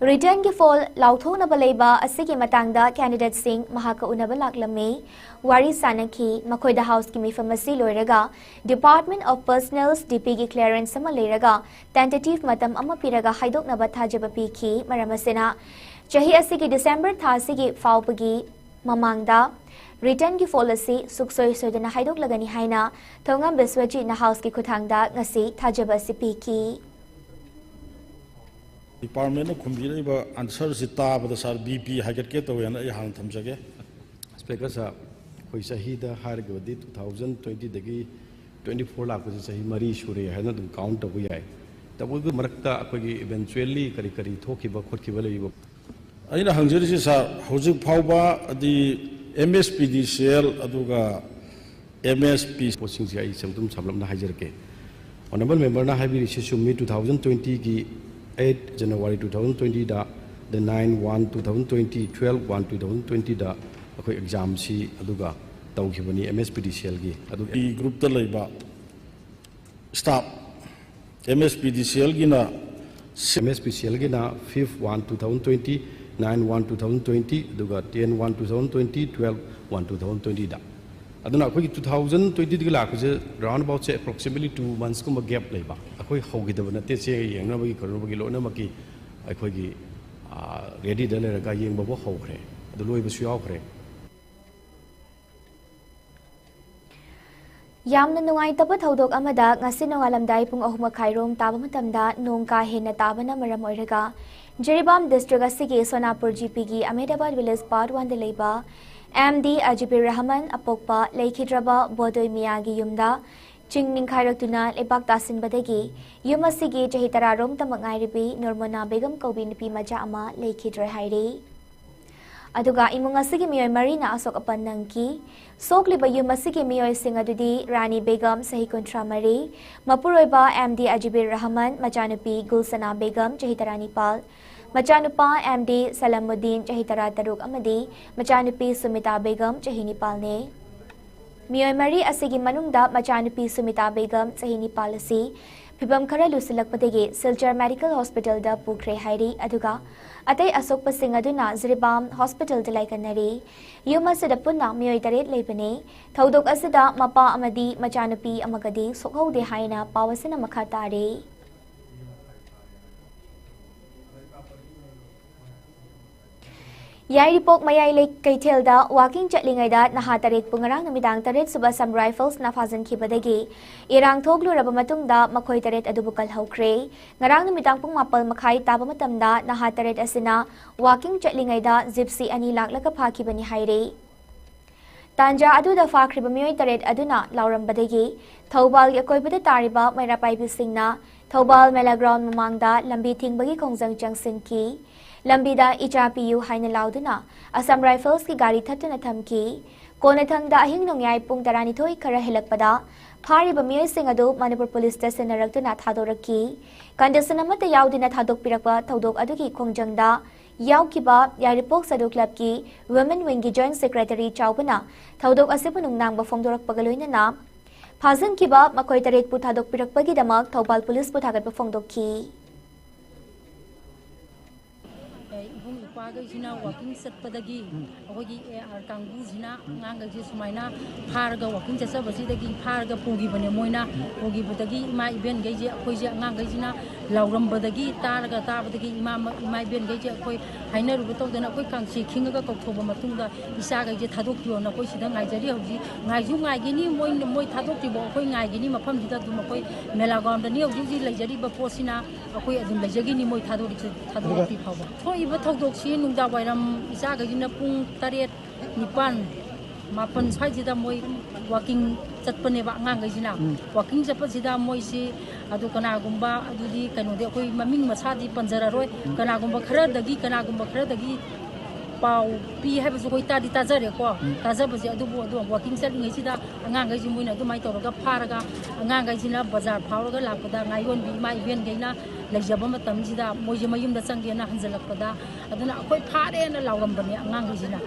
ꯔꯤꯇꯔꯟꯒꯤ ꯐꯣꯜ ꯂꯥꯎꯊꯣꯛꯅꯕ ꯂꯩꯕ ꯑꯁꯤꯒꯤ ꯃꯇꯥꯡꯗ ꯀꯦꯟꯗꯤꯗꯦꯠꯁꯤꯡ ꯃꯍꯥꯛꯀ ꯎꯅꯕ ꯂꯥꯛꯂꯝꯃꯤ꯫ ꯋꯥꯔꯤ ꯁꯥꯅꯈꯤ꯫ ꯃꯈꯣꯏꯗ ꯍꯥꯎꯁꯀꯤ ꯃꯤꯐꯝ ꯑꯁꯤ ꯂꯣꯏꯔꯒ Department of Personnelꯁ, ꯗꯤ ꯄꯤꯒꯤ ꯀ꯭ꯂꯤꯌꯥꯔꯦꯟꯁ ꯑꯃ ꯂꯩꯔꯒ ꯇꯦꯟꯇꯦꯇꯤꯚ ꯃꯇꯝ ꯑꯃ ꯄꯤꯔꯒ ꯍꯥꯏꯗꯣꯛꯅꯕ ꯊꯥꯖꯕ ꯄꯤꯈꯤ꯫ ꯃꯔꯝ ꯑꯁꯤꯅ, ꯆꯍꯤ ꯑꯁꯤꯒꯤ ꯗꯤꯁꯦꯝꯕꯔ ꯊꯥ ꯑꯁꯤꯒꯤ ꯐꯥꯎꯕꯒꯤ ꯃꯃꯥꯡꯗ ꯔꯤꯇꯔꯟꯒꯤ ꯐꯣꯜ ꯑꯁꯤ ꯁꯨꯛꯁꯣꯏ ꯁꯣꯏꯗꯅ ꯍꯥꯏꯗꯣꯛꯂꯒꯅꯤ ꯍꯥꯏꯅ ꯊꯣꯉꯝ ꯕꯤꯁ꯭ꯋꯖꯤꯠꯅ ꯍꯥꯎꯁꯀꯤ ꯈꯨꯠꯊꯥꯡꯗ ꯉꯁꯤ ꯊꯥꯖꯕ ꯑꯁꯤ ꯄꯤꯈꯤ꯫ ꯗꯤꯄꯥꯔꯠꯃꯦꯟꯅ ꯈꯨꯝꯕꯤꯔꯛꯏꯕ ꯑꯟꯁꯔꯁꯤ ꯇꯥꯕꯗ ꯁꯥꯔ ꯕꯤ ꯄꯤ ꯍꯥꯏꯒꯠꯀꯦ ꯇꯧꯋꯦꯅ ꯑꯩ ꯍꯥꯟꯅ ꯊꯝꯖꯒꯦ꯫ ꯁ꯭ꯄꯤꯀꯔ ꯁꯥꯔ, ꯑꯩꯈꯣꯏ ꯆꯍꯤꯗ ꯍꯥꯏꯔꯒꯕꯗꯤ ꯇꯨ ꯊꯥꯎꯖꯟ ꯇ꯭ꯋꯦꯟꯇꯤꯗꯒꯤ ꯇ꯭ꯋꯦꯟꯇꯤ ꯐꯣꯔ ꯂꯥꯛꯄꯁꯦ ꯆꯍꯤ ꯃꯔꯤ ꯁꯨꯔꯦ ꯍꯥꯏꯅ ꯑꯗꯨꯝ ꯀꯥꯎꯟ ꯇꯧꯕ ꯌꯥꯏ꯫ ꯇꯧꯕꯇꯕꯨ ꯃꯔꯛꯇ ꯑꯩꯈꯣꯏꯒꯤ ꯏꯚꯦꯟꯆꯨꯋꯦꯜꯂꯤ ꯀꯔꯤ ꯀꯔꯤ ꯊꯣꯛꯈꯤꯕ ꯈꯣꯠꯈꯤꯕ ꯂꯩꯔꯤꯕ? ꯑꯩꯅ ꯍꯪꯖꯔꯤꯁꯤ ꯁꯥꯔ, ꯍꯧꯖꯤꯛ ꯐꯥꯎꯕ ꯑꯗꯤ M S P D C L ꯑꯗꯨꯒ ꯑꯦꯝ ꯑꯦꯁ ꯄꯤ ꯄꯣꯠꯁꯤꯡꯁꯦ ꯑꯩ ꯁꯨꯝ ꯑꯗꯨꯝ ꯁꯝꯂꯞꯅ ꯍꯥꯏꯖꯔꯛꯀꯦ꯫ ꯑꯣꯅꯔꯦꯕꯜ ꯃꯦꯝꯕꯔꯅ ꯍꯥꯏꯕꯤꯔꯤꯁꯤ ꯆꯨꯝꯃꯤ, ꯇꯨ ꯊꯥꯎꯖꯟ ꯇ꯭ꯋꯦꯟꯇꯤꯒꯤ ꯑꯩꯠ ꯖꯅꯋꯥꯔꯤ ꯇꯨ ꯊꯥꯎꯖꯟ ꯇ꯭ꯋꯦꯟꯇꯤꯗ, the nine one two thousand twenty, twelve one two thousand twentyꯗ ꯑꯩꯈꯣꯏ ꯑꯦꯛꯖꯥꯝꯁꯤ ꯑꯗꯨꯒ ꯇꯧꯈꯤꯕꯅꯤ ꯑꯦꯝ ꯑꯦꯁ ꯄꯤ ꯗꯤ ꯁꯤ ꯑꯦꯜꯒꯤ꯫ ꯑꯗꯨꯒ ꯒ꯭ꯔꯨꯞꯇ ꯂꯩꯕ staff M S P D ꯁꯤ ꯑꯦꯜꯒꯤꯅ ꯑꯦꯝ ꯑꯦꯁ ꯄꯤ ꯁꯤ ꯑꯦꯜꯒꯤꯅ fifth one two thousand twenty, nine one two thousand twenty, ꯑꯗꯨꯒ ten one two thousand twenty, twelve one two thousand twentyꯗ꯫ ꯑꯗꯨꯅ ꯑꯩꯈꯣꯏꯒꯤ two thousand ꯇ꯭ꯋꯦꯟꯇꯤꯗꯒꯤ ꯂꯥꯛꯄꯁꯦ ꯔꯥꯎꯟ ꯑꯕꯥꯎꯠꯁꯦ ꯑꯦꯄ꯭ꯔꯣꯛꯁꯤꯃꯦꯠꯂꯤ ꯇꯨ ꯃꯟꯁꯀꯨꯝꯕ ꯒꯦꯞ ꯂꯩꯕ꯫ ꯑꯩꯈꯣꯏ ꯍꯧꯈꯤꯗꯕ ꯅꯠꯇꯦ, ꯆꯦ ꯌꯦꯡꯅꯕꯒꯤ ꯈꯣꯠꯅꯕꯒꯤ ꯂꯣꯏꯅꯃꯛꯀꯤ ꯑꯩꯈꯣꯏꯒꯤ ꯔꯦꯗꯤꯗ ꯂꯩꯔꯒ ꯌꯦꯡꯕꯐꯥꯎ ꯍꯧꯈ꯭ꯔꯦ, ꯑꯗꯨ ꯂꯣꯏꯕꯁꯨ ꯌꯥꯎꯈ꯭ꯔꯦ꯫ ꯌꯥꯝꯅ ꯅꯨꯡꯉꯥꯏꯇꯕ ꯊꯧꯗꯣꯛ ꯑꯃꯗ ꯉꯁꯤ ꯅꯣꯡꯉꯥꯜꯂꯝꯗꯥꯏ ꯄꯨꯡ ꯑꯍꯨꯝ ꯃꯈꯥꯏꯔꯣꯝ ꯇꯥꯕ ꯃꯇꯝꯗ ꯅꯣꯡ ꯀꯥ ꯍꯦꯟꯅ ꯇꯥꯕꯅ ꯃꯔꯝ ꯑꯣꯏꯔꯒ ꯖꯤꯔꯤꯕꯥꯝ ꯗꯤꯁꯇ꯭ꯔꯤꯛ ꯑꯁꯤꯒꯤ ꯁꯣꯅꯥꯄꯨꯔ ꯖꯤ ꯄꯤꯒꯤ ꯑꯍꯃꯦꯗꯥꯕꯥꯗ ꯚꯤꯂꯦꯖ ꯄꯥꯔꯠ ꯋꯥꯟꯗ ꯂꯩꯕ ꯑꯦꯝ ꯗꯤ ꯑꯖꯤꯕꯤꯔ ꯔꯍꯃꯟ ꯑꯄꯣꯛꯄ ꯂꯩꯈꯤꯗ꯭ꯔꯕ ꯕꯣꯗꯣꯏ ꯃꯤꯌꯥꯒꯤ ꯌꯨꯝꯗ ꯆꯤꯡ ꯅꯤꯡꯈꯥꯏꯔꯛꯇꯨꯅ ꯂꯩꯕꯥꯛ ꯇꯥꯁꯤꯟꯕꯗꯒꯤ ꯌꯨꯝ ꯑꯁꯤꯒꯤ ꯆꯍꯤ ꯇꯔꯥ ꯔꯣꯝꯇꯃꯛ ꯉꯥꯏꯔꯤꯕꯤ ꯅꯨꯔꯃꯣꯅꯥ ꯕꯦꯒꯝ ꯀꯧꯕꯤ ꯅꯨꯄꯤ ꯃꯆꯥ ꯑꯃ ꯂꯩꯈꯤꯗ꯭ꯔꯦ ꯍꯥꯏꯔꯤ꯫ ꯑꯗꯨꯒ ꯏꯃꯨꯡ ꯑꯁꯤꯒꯤ ꯃꯤꯑꯣꯏ ꯃꯔꯤꯅ ꯑꯁꯣꯛ ꯑꯄꯟ ꯅꯪꯈꯤ꯫ ꯁꯣꯛꯂꯤꯕ ꯌꯨꯝ ꯑꯁꯤꯒꯤ ꯃꯤꯑꯣꯏꯁꯤꯡ ꯑꯗꯨꯗꯤ ꯔꯥꯅꯤ ꯕꯦꯒꯝ, ꯆꯍꯤ ꯀꯨꯟꯊ꯭ꯔꯥ ꯃꯔꯤ, ꯃꯄꯨꯔꯣꯏꯕ ꯑꯦꯝ ꯗꯤ ꯑꯖꯤꯕꯤꯔ ꯔꯍꯃꯟ, ꯃꯆꯥꯅꯨꯄꯤ ꯒꯨꯜꯁꯅꯥ ꯕꯦꯒꯝ, ꯆꯍꯤ ꯇꯔꯥꯅꯤꯄꯥꯜ, ꯃꯆꯥꯅꯨꯄꯥ ꯑꯦꯝ ꯗꯤ ꯁꯂꯥꯃꯨꯗꯤꯟ, ꯆꯍꯤ ꯇꯔꯥꯇꯔꯨꯛ, ꯑꯃꯗꯤ ꯃꯆꯥꯅꯨꯄꯤ ꯁꯨꯃꯤꯇꯥ ꯕꯦꯒꯝ, ꯆꯍꯤ ꯅꯤꯄꯥꯜꯅꯤ꯫ ꯃꯤꯑꯣꯏ ꯃꯔꯤ ꯑꯁꯤꯒꯤ ꯃꯅꯨꯡꯗ ꯃꯆꯥꯅꯨꯄꯤ ꯁꯨꯃꯤꯇꯥ ꯕꯦꯒꯝ, ꯆꯍꯤ ꯅꯤꯄꯥꯜ ꯑꯁꯤ ꯐꯤꯚꯝ ꯈꯔ ꯂꯨꯁꯤꯜꯂꯛꯄꯗꯒꯤ ꯁꯤꯜꯆꯔ ꯃꯦꯗꯤꯀꯦꯜ ꯍꯣꯁꯄꯤꯇꯥꯜꯗ ꯄꯨꯈ꯭ꯔꯦ ꯍꯥꯏꯔꯤ꯫ ꯑꯗꯨꯒ ꯑꯇꯩ ꯑꯁꯣꯛꯄꯁꯤꯡ ꯑꯗꯨꯅ ꯖꯤꯔꯤꯕꯥꯝ ꯍꯣꯁꯄꯤꯇꯥꯜꯗ ꯂꯥꯏꯀꯠꯅꯔꯤ꯫ ꯌꯨꯝ ꯑꯁꯤꯗ ꯄꯨꯟꯅ ꯃꯤꯑꯣꯏ ꯇꯔꯦꯠ ꯂꯩꯕꯅꯤ꯫ ꯊꯧꯗꯣꯛ ꯑꯁꯤꯗ ꯃꯄꯥ ꯑꯃꯗꯤ ꯃꯆꯥꯅꯨꯄꯤ ꯑꯃꯒꯗꯤ ꯁꯣꯛꯍꯧꯗꯦ ꯍꯥꯏꯅ ꯄꯥꯎ ꯑꯁꯤꯅ ꯃꯈꯥ ꯇꯥꯔꯤ꯫ ꯌꯥꯏꯔꯤꯄꯣꯛ ꯃꯌꯥꯏ ꯂꯩ-, ꯀꯩꯊꯦꯜꯗ ꯋꯥꯀꯤꯡ ꯆꯠꯂꯤꯉꯩꯗ ꯅꯍꯥ ꯇꯔꯦꯠꯄꯨ ꯉꯔꯥꯡ ꯅꯨꯃꯤꯗꯥꯡ ꯇꯔꯦꯠ ꯁꯨꯕ ꯑꯁꯥꯝ ꯔꯥꯏꯐꯜꯁꯅ ꯐꯥꯖꯤꯟꯈꯤꯕꯗꯒꯤ ꯏꯔꯥꯡ ꯊꯣꯛꯂꯨꯔꯕ ꯃꯇꯨꯡꯗ ꯃꯈꯣꯏ ꯇꯔꯦꯠ ꯑꯗꯨꯕꯨ ꯀꯜꯍꯧꯈ꯭ꯔꯦ꯫ ꯉꯔꯥꯡ ꯅꯨꯃꯤꯗꯥꯡ ꯄꯨꯡ ꯃꯥꯄꯜ ꯃꯈꯥꯏ ꯇꯥꯕ ꯃꯇꯝꯗ ꯅꯍꯥ ꯇꯔꯦꯠ ꯑꯁꯤꯅ ꯋꯥꯀꯤꯡ ꯆꯠꯂꯤꯉꯩꯗ ꯖꯤꯞꯁꯤ ꯑꯅꯤ ꯂꯥꯛꯂꯒ ꯐꯥꯈꯤꯕꯅꯤ ꯍꯥꯏꯔꯤ꯫ ꯇꯥꯟꯖꯥ ꯑꯗꯨꯗ ꯐꯥꯈ꯭ꯔꯤꯕ ꯃꯤꯑꯣꯏ ꯇꯔꯦꯠ ꯑꯗꯨꯅ ꯂꯥꯎꯔꯝꯕꯗꯒꯤ ꯊꯧꯕꯥꯜꯒꯤ ꯑꯀꯣꯏꯕꯗ ꯇꯥꯔꯤꯕ ꯃꯩꯔꯥ ꯄꯥꯏꯕꯤꯁꯤꯡꯅ ꯊꯧꯕꯥꯜ ꯃꯦꯂꯥ ꯒ꯭ꯔꯥꯎꯟ ꯃꯃꯥꯡꯗ ꯂꯝꯕꯤ ꯊꯤꯡꯕꯒꯤ ꯈꯣꯡꯖꯪ ꯆꯪꯁꯤꯟꯈꯤ꯫ ꯂꯝꯕꯤꯗ "ꯏꯆꯥ ꯄꯤꯌꯨ" ꯍꯥꯏꯅ ꯂꯥꯎꯗꯨꯅ ꯑꯁꯥꯝ ꯔꯥꯏꯐꯜꯁꯀꯤ ꯒꯥꯔꯤ ꯊꯠꯇꯨꯅ ꯊꯝꯈꯤ꯫ ꯀꯣꯟꯅꯊꯪꯗ ꯑꯍꯤꯡ ꯅꯣꯡꯌꯥꯏ ꯄꯨꯡ ꯇꯔꯥꯅꯤꯊꯣꯏ ꯈꯔ ꯍꯦꯜꯂꯛꯄꯗ ꯐꯥꯔꯤꯕ ꯃꯤꯑꯣꯏꯁꯤꯡ ꯑꯗꯨ ꯃꯅꯤꯄꯨꯔ ꯄꯨꯂꯤꯁꯇ ꯁꯤꯟꯅꯔꯛꯇꯨꯅ ꯊꯥꯗꯣꯔꯛꯈꯤ꯫ ꯀꯟꯗꯤꯁꯟ ꯑꯃꯠꯇ ꯌꯥꯎꯗꯅ ꯊꯥꯗꯣꯛꯄꯤꯔꯛꯄ ꯊꯧꯗꯣꯛ ꯑꯗꯨꯒꯤ ꯈꯣꯡꯖꯪꯗ ꯌꯥꯎꯈꯤꯕ ꯌꯥꯏꯔꯤꯄꯣꯛ ꯁꯥꯗꯨ ꯀ꯭ꯂꯕꯀꯤ ꯋꯨꯃꯦꯟ ꯋꯤꯡꯒꯤ ꯖꯣꯏꯟꯠ ꯁꯦꯀ꯭ꯔꯦꯇꯔꯤ ꯆꯥꯎꯕꯅ ꯊꯧꯗꯣꯛ ꯑꯁꯤꯕꯨ ꯅꯨꯡꯅꯥꯡꯕ ꯐꯣꯡꯗꯣꯔꯛꯄꯒ ꯂꯣꯏꯅꯅ ꯐꯥꯖꯤꯟꯈꯤꯕ ꯃꯈꯣꯏ ꯇꯔꯦꯠꯄꯨ ꯊꯥꯗꯣꯛꯄꯤꯔꯛꯄꯒꯤꯗꯃꯛ ꯊꯧꯕꯥꯜ ꯄꯨꯂꯤꯁꯄꯨ ꯊꯥꯒꯠꯄ ꯐꯣꯡꯗꯣꯛꯈꯤ꯫ ꯑꯦ, ꯏꯕꯨꯡ ꯏꯄ꯭ꯋꯥꯈꯩꯁꯤꯅ ꯋꯥꯀꯤꯡ ꯆꯠꯄꯗꯒꯤ ꯑꯩꯈꯣꯏꯒꯤ ꯑꯦ ꯑꯥꯔ ꯀꯥꯡꯕꯨꯁꯤꯅ ꯑꯉꯥꯡꯈꯩꯁꯦ ꯁꯨꯃꯥꯏꯅ ꯐꯥꯔꯒ ꯋꯥꯀꯤꯡ ꯆꯠꯆꯕꯁꯤꯗꯒꯤ ꯐꯥꯔꯒ ꯄꯨꯈꯤꯕꯅꯦ꯫ ꯃꯣꯏꯅ ꯄꯨꯈꯤꯕꯗꯒꯤ ꯏꯃꯥ ꯏꯕꯦꯟꯈꯩꯁꯦ, ꯑꯩꯈꯣꯏꯁꯦ ꯑꯉꯥꯡꯈꯩꯁꯤꯅ ꯂꯥꯎꯔꯝꯕꯗꯒꯤ, ꯇꯥꯔꯒ ꯇꯥꯕꯗꯒꯤ ꯏꯃꯥ, ꯏꯃꯥ ꯏꯕꯦꯟꯈꯩꯁꯦ ꯑꯩꯈꯣꯏ ꯍꯥꯏꯅꯔꯨꯕ ꯇꯧꯗꯅ ꯑꯩꯈꯣꯏ ꯀꯥꯡꯆꯤ ꯈꯤꯡꯉꯒ ꯀꯧꯊꯣꯛꯄ ꯃꯇꯨꯡꯗ ꯏꯆꯥꯈꯩꯁꯦ ꯊꯥꯗꯣꯛꯄꯤꯌꯣꯅ ꯑꯩꯈꯣꯏ ꯁꯤꯗ ꯉꯥꯏꯖꯔꯤ꯫ ꯍꯧꯖꯤꯛ ꯉꯥꯏꯁꯨ ꯉꯥꯏꯒꯅꯤ, ꯃꯣꯏ, ꯃꯣꯏ ꯊꯥꯗꯣꯛꯇ꯭ꯔꯤꯐꯥꯎ ꯑꯩꯈꯣꯏ ꯉꯥꯏꯒꯅꯤ꯫ ꯃꯐꯝꯁꯤꯗ ꯑꯗꯨꯝ ꯑꯩꯈꯣꯏ ꯃꯦꯂꯥ ꯒ꯭ꯔꯥꯎꯟꯗꯅꯤ ꯍꯧꯖꯤꯛ ꯍꯧꯖꯤꯛ ꯂꯩꯖꯔꯤꯕ ꯄꯣꯠꯁꯤꯅ꯫ ꯑꯩꯈꯣꯏ ꯑꯗꯨꯝ ꯂꯩꯖꯈꯤꯅꯤ ꯃꯣꯏ ꯊꯥꯗꯣꯔꯛ-, ꯊꯥꯗꯣꯔꯛꯇ꯭ꯔꯤ ꯐꯥꯎꯕ꯫ ꯊꯣꯛꯏꯕ ꯊꯧꯗꯣꯛꯁꯤ ꯅꯨꯡꯗꯥꯡ ꯋꯥꯏꯔꯝ ꯏꯆꯥꯈꯩꯁꯤꯅ ꯄꯨꯡ ꯇꯔꯦꯠ, ꯅꯤꯄꯥꯟ ꯃꯥꯄꯟ ꯁ꯭ꯋꯥꯏꯁꯤꯗ ꯃꯣꯏ ꯋꯥꯀꯤꯡ ꯆꯠꯄꯅꯦꯕ ꯑꯉꯥꯡꯈꯩꯁꯤꯅ꯫ ꯎꯝ꯫ ꯋꯥꯀꯤꯡ ꯆꯠꯄꯁꯤꯗ ꯃꯣꯏꯁꯤ, ꯑꯗꯨ ꯀꯅꯥꯒꯨꯝꯕ, ꯑꯗꯨꯗꯤ ꯀꯩꯅꯣꯗꯤ ꯑꯩꯈꯣꯏ ꯃꯃꯤꯡ ꯃꯁꯥꯗꯤ ꯄꯟꯖꯔꯔꯣꯏ꯫ ꯎꯝ꯫ ꯀꯅꯥꯒꯨꯝꯕ ꯈꯔꯗꯒꯤ, ꯀꯅꯥꯒꯨꯝꯕ ꯈꯔꯗꯒꯤ ꯄꯥꯎ ꯄꯤ ꯍꯥꯏꯕꯁꯨ ꯑꯩꯈꯣꯏ ꯇꯥꯗꯤ ꯇꯥꯖꯔꯦꯀꯣ꯫ ꯎꯝ꯫ ꯇꯥꯖꯕꯁꯦ, ꯑꯗꯨꯕꯨ ꯑꯗꯨ ꯋꯥꯀꯤꯡ ꯆꯠꯂꯤꯉꯩꯁꯤꯗ ꯑꯉꯥꯡꯈꯩꯁꯤ ꯃꯣꯏꯅ ꯑꯗꯨꯃꯥꯏꯅ ꯇꯧꯔꯒ ꯐꯥꯔꯒ ꯑꯉꯥꯡꯈꯩꯁꯤꯅ ꯕꯖꯥꯔ ꯐꯥꯎꯔꯒ ꯂꯥꯛꯄꯗ ꯉꯥꯌꯣꯟꯕꯤ ꯏꯃꯥ ꯏꯕꯦꯟꯈꯩꯅ ꯂꯩꯖꯕ ꯃꯇꯝꯁꯤꯗ ꯃꯣꯏꯁꯦ ꯃꯌꯨꯝꯗ ꯆꯪꯒꯦꯅ ꯍꯟꯖꯜꯂꯛꯄꯗ, ꯑꯗꯨꯅ ꯑꯩꯈꯣꯏ ꯐꯥꯔꯦꯅ ꯂꯥꯎꯔꯝꯕꯅꯦ ꯑꯉꯥꯡꯈꯩꯁꯤꯅ꯫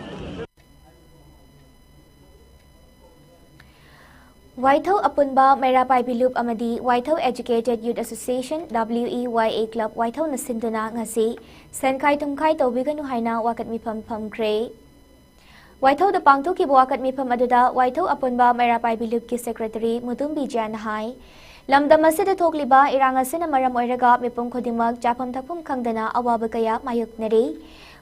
ꯋꯥꯏꯊꯧ ꯑꯄꯨꯟꯕ ꯃꯩꯔꯥ ꯄꯥꯏꯕꯤ ꯂꯨꯞ ꯑꯃꯗꯤ ꯋꯥꯏꯊꯧ Educated Youth Association, W E Y A Club, ꯋꯥꯏꯊꯧꯅ ꯁꯤꯟꯗꯨꯅ ꯉꯁꯤ ꯁꯦꯟꯈꯥꯏ ꯊꯨꯝꯈꯥꯏ ꯇꯧꯕꯤꯒꯅꯨ ꯍꯥꯏꯅ ꯋꯥꯀꯠ ꯃꯤꯐꯝ ꯐꯝꯈ꯭ꯔꯦ꯫ ꯋꯥꯏꯊꯧꯗ ꯄꯥꯡꯊꯣꯛꯈꯤꯕ ꯋꯥꯀꯠ ꯃꯤꯐꯝ ꯑꯗꯨꯗ ꯋꯥꯏꯊꯧ ꯑꯄꯨꯟꯕ ꯃꯩꯔꯥ ꯄꯥꯏꯕꯤ ꯂꯨꯞꯀꯤ Secretary ꯃꯨꯗꯨꯝ ꯕꯤꯖꯌꯅ ꯍꯥꯏ, ꯂꯝꯗꯝ ꯑꯁꯤꯗ ꯊꯣꯛꯂꯤꯕ ꯏꯔꯥꯡ ꯑꯁꯤꯅ ꯃꯔꯝ ꯑꯣꯏꯔꯒ ꯃꯤꯄꯨꯝ ꯈꯨꯗꯤꯡꯃꯛ ꯆꯥꯐꯝ ꯊꯛꯐꯝ ꯈꯪꯗꯅ ꯑꯋꯥꯕ ꯀꯌꯥ ꯃꯥꯌꯣꯛꯅꯔꯤ꯫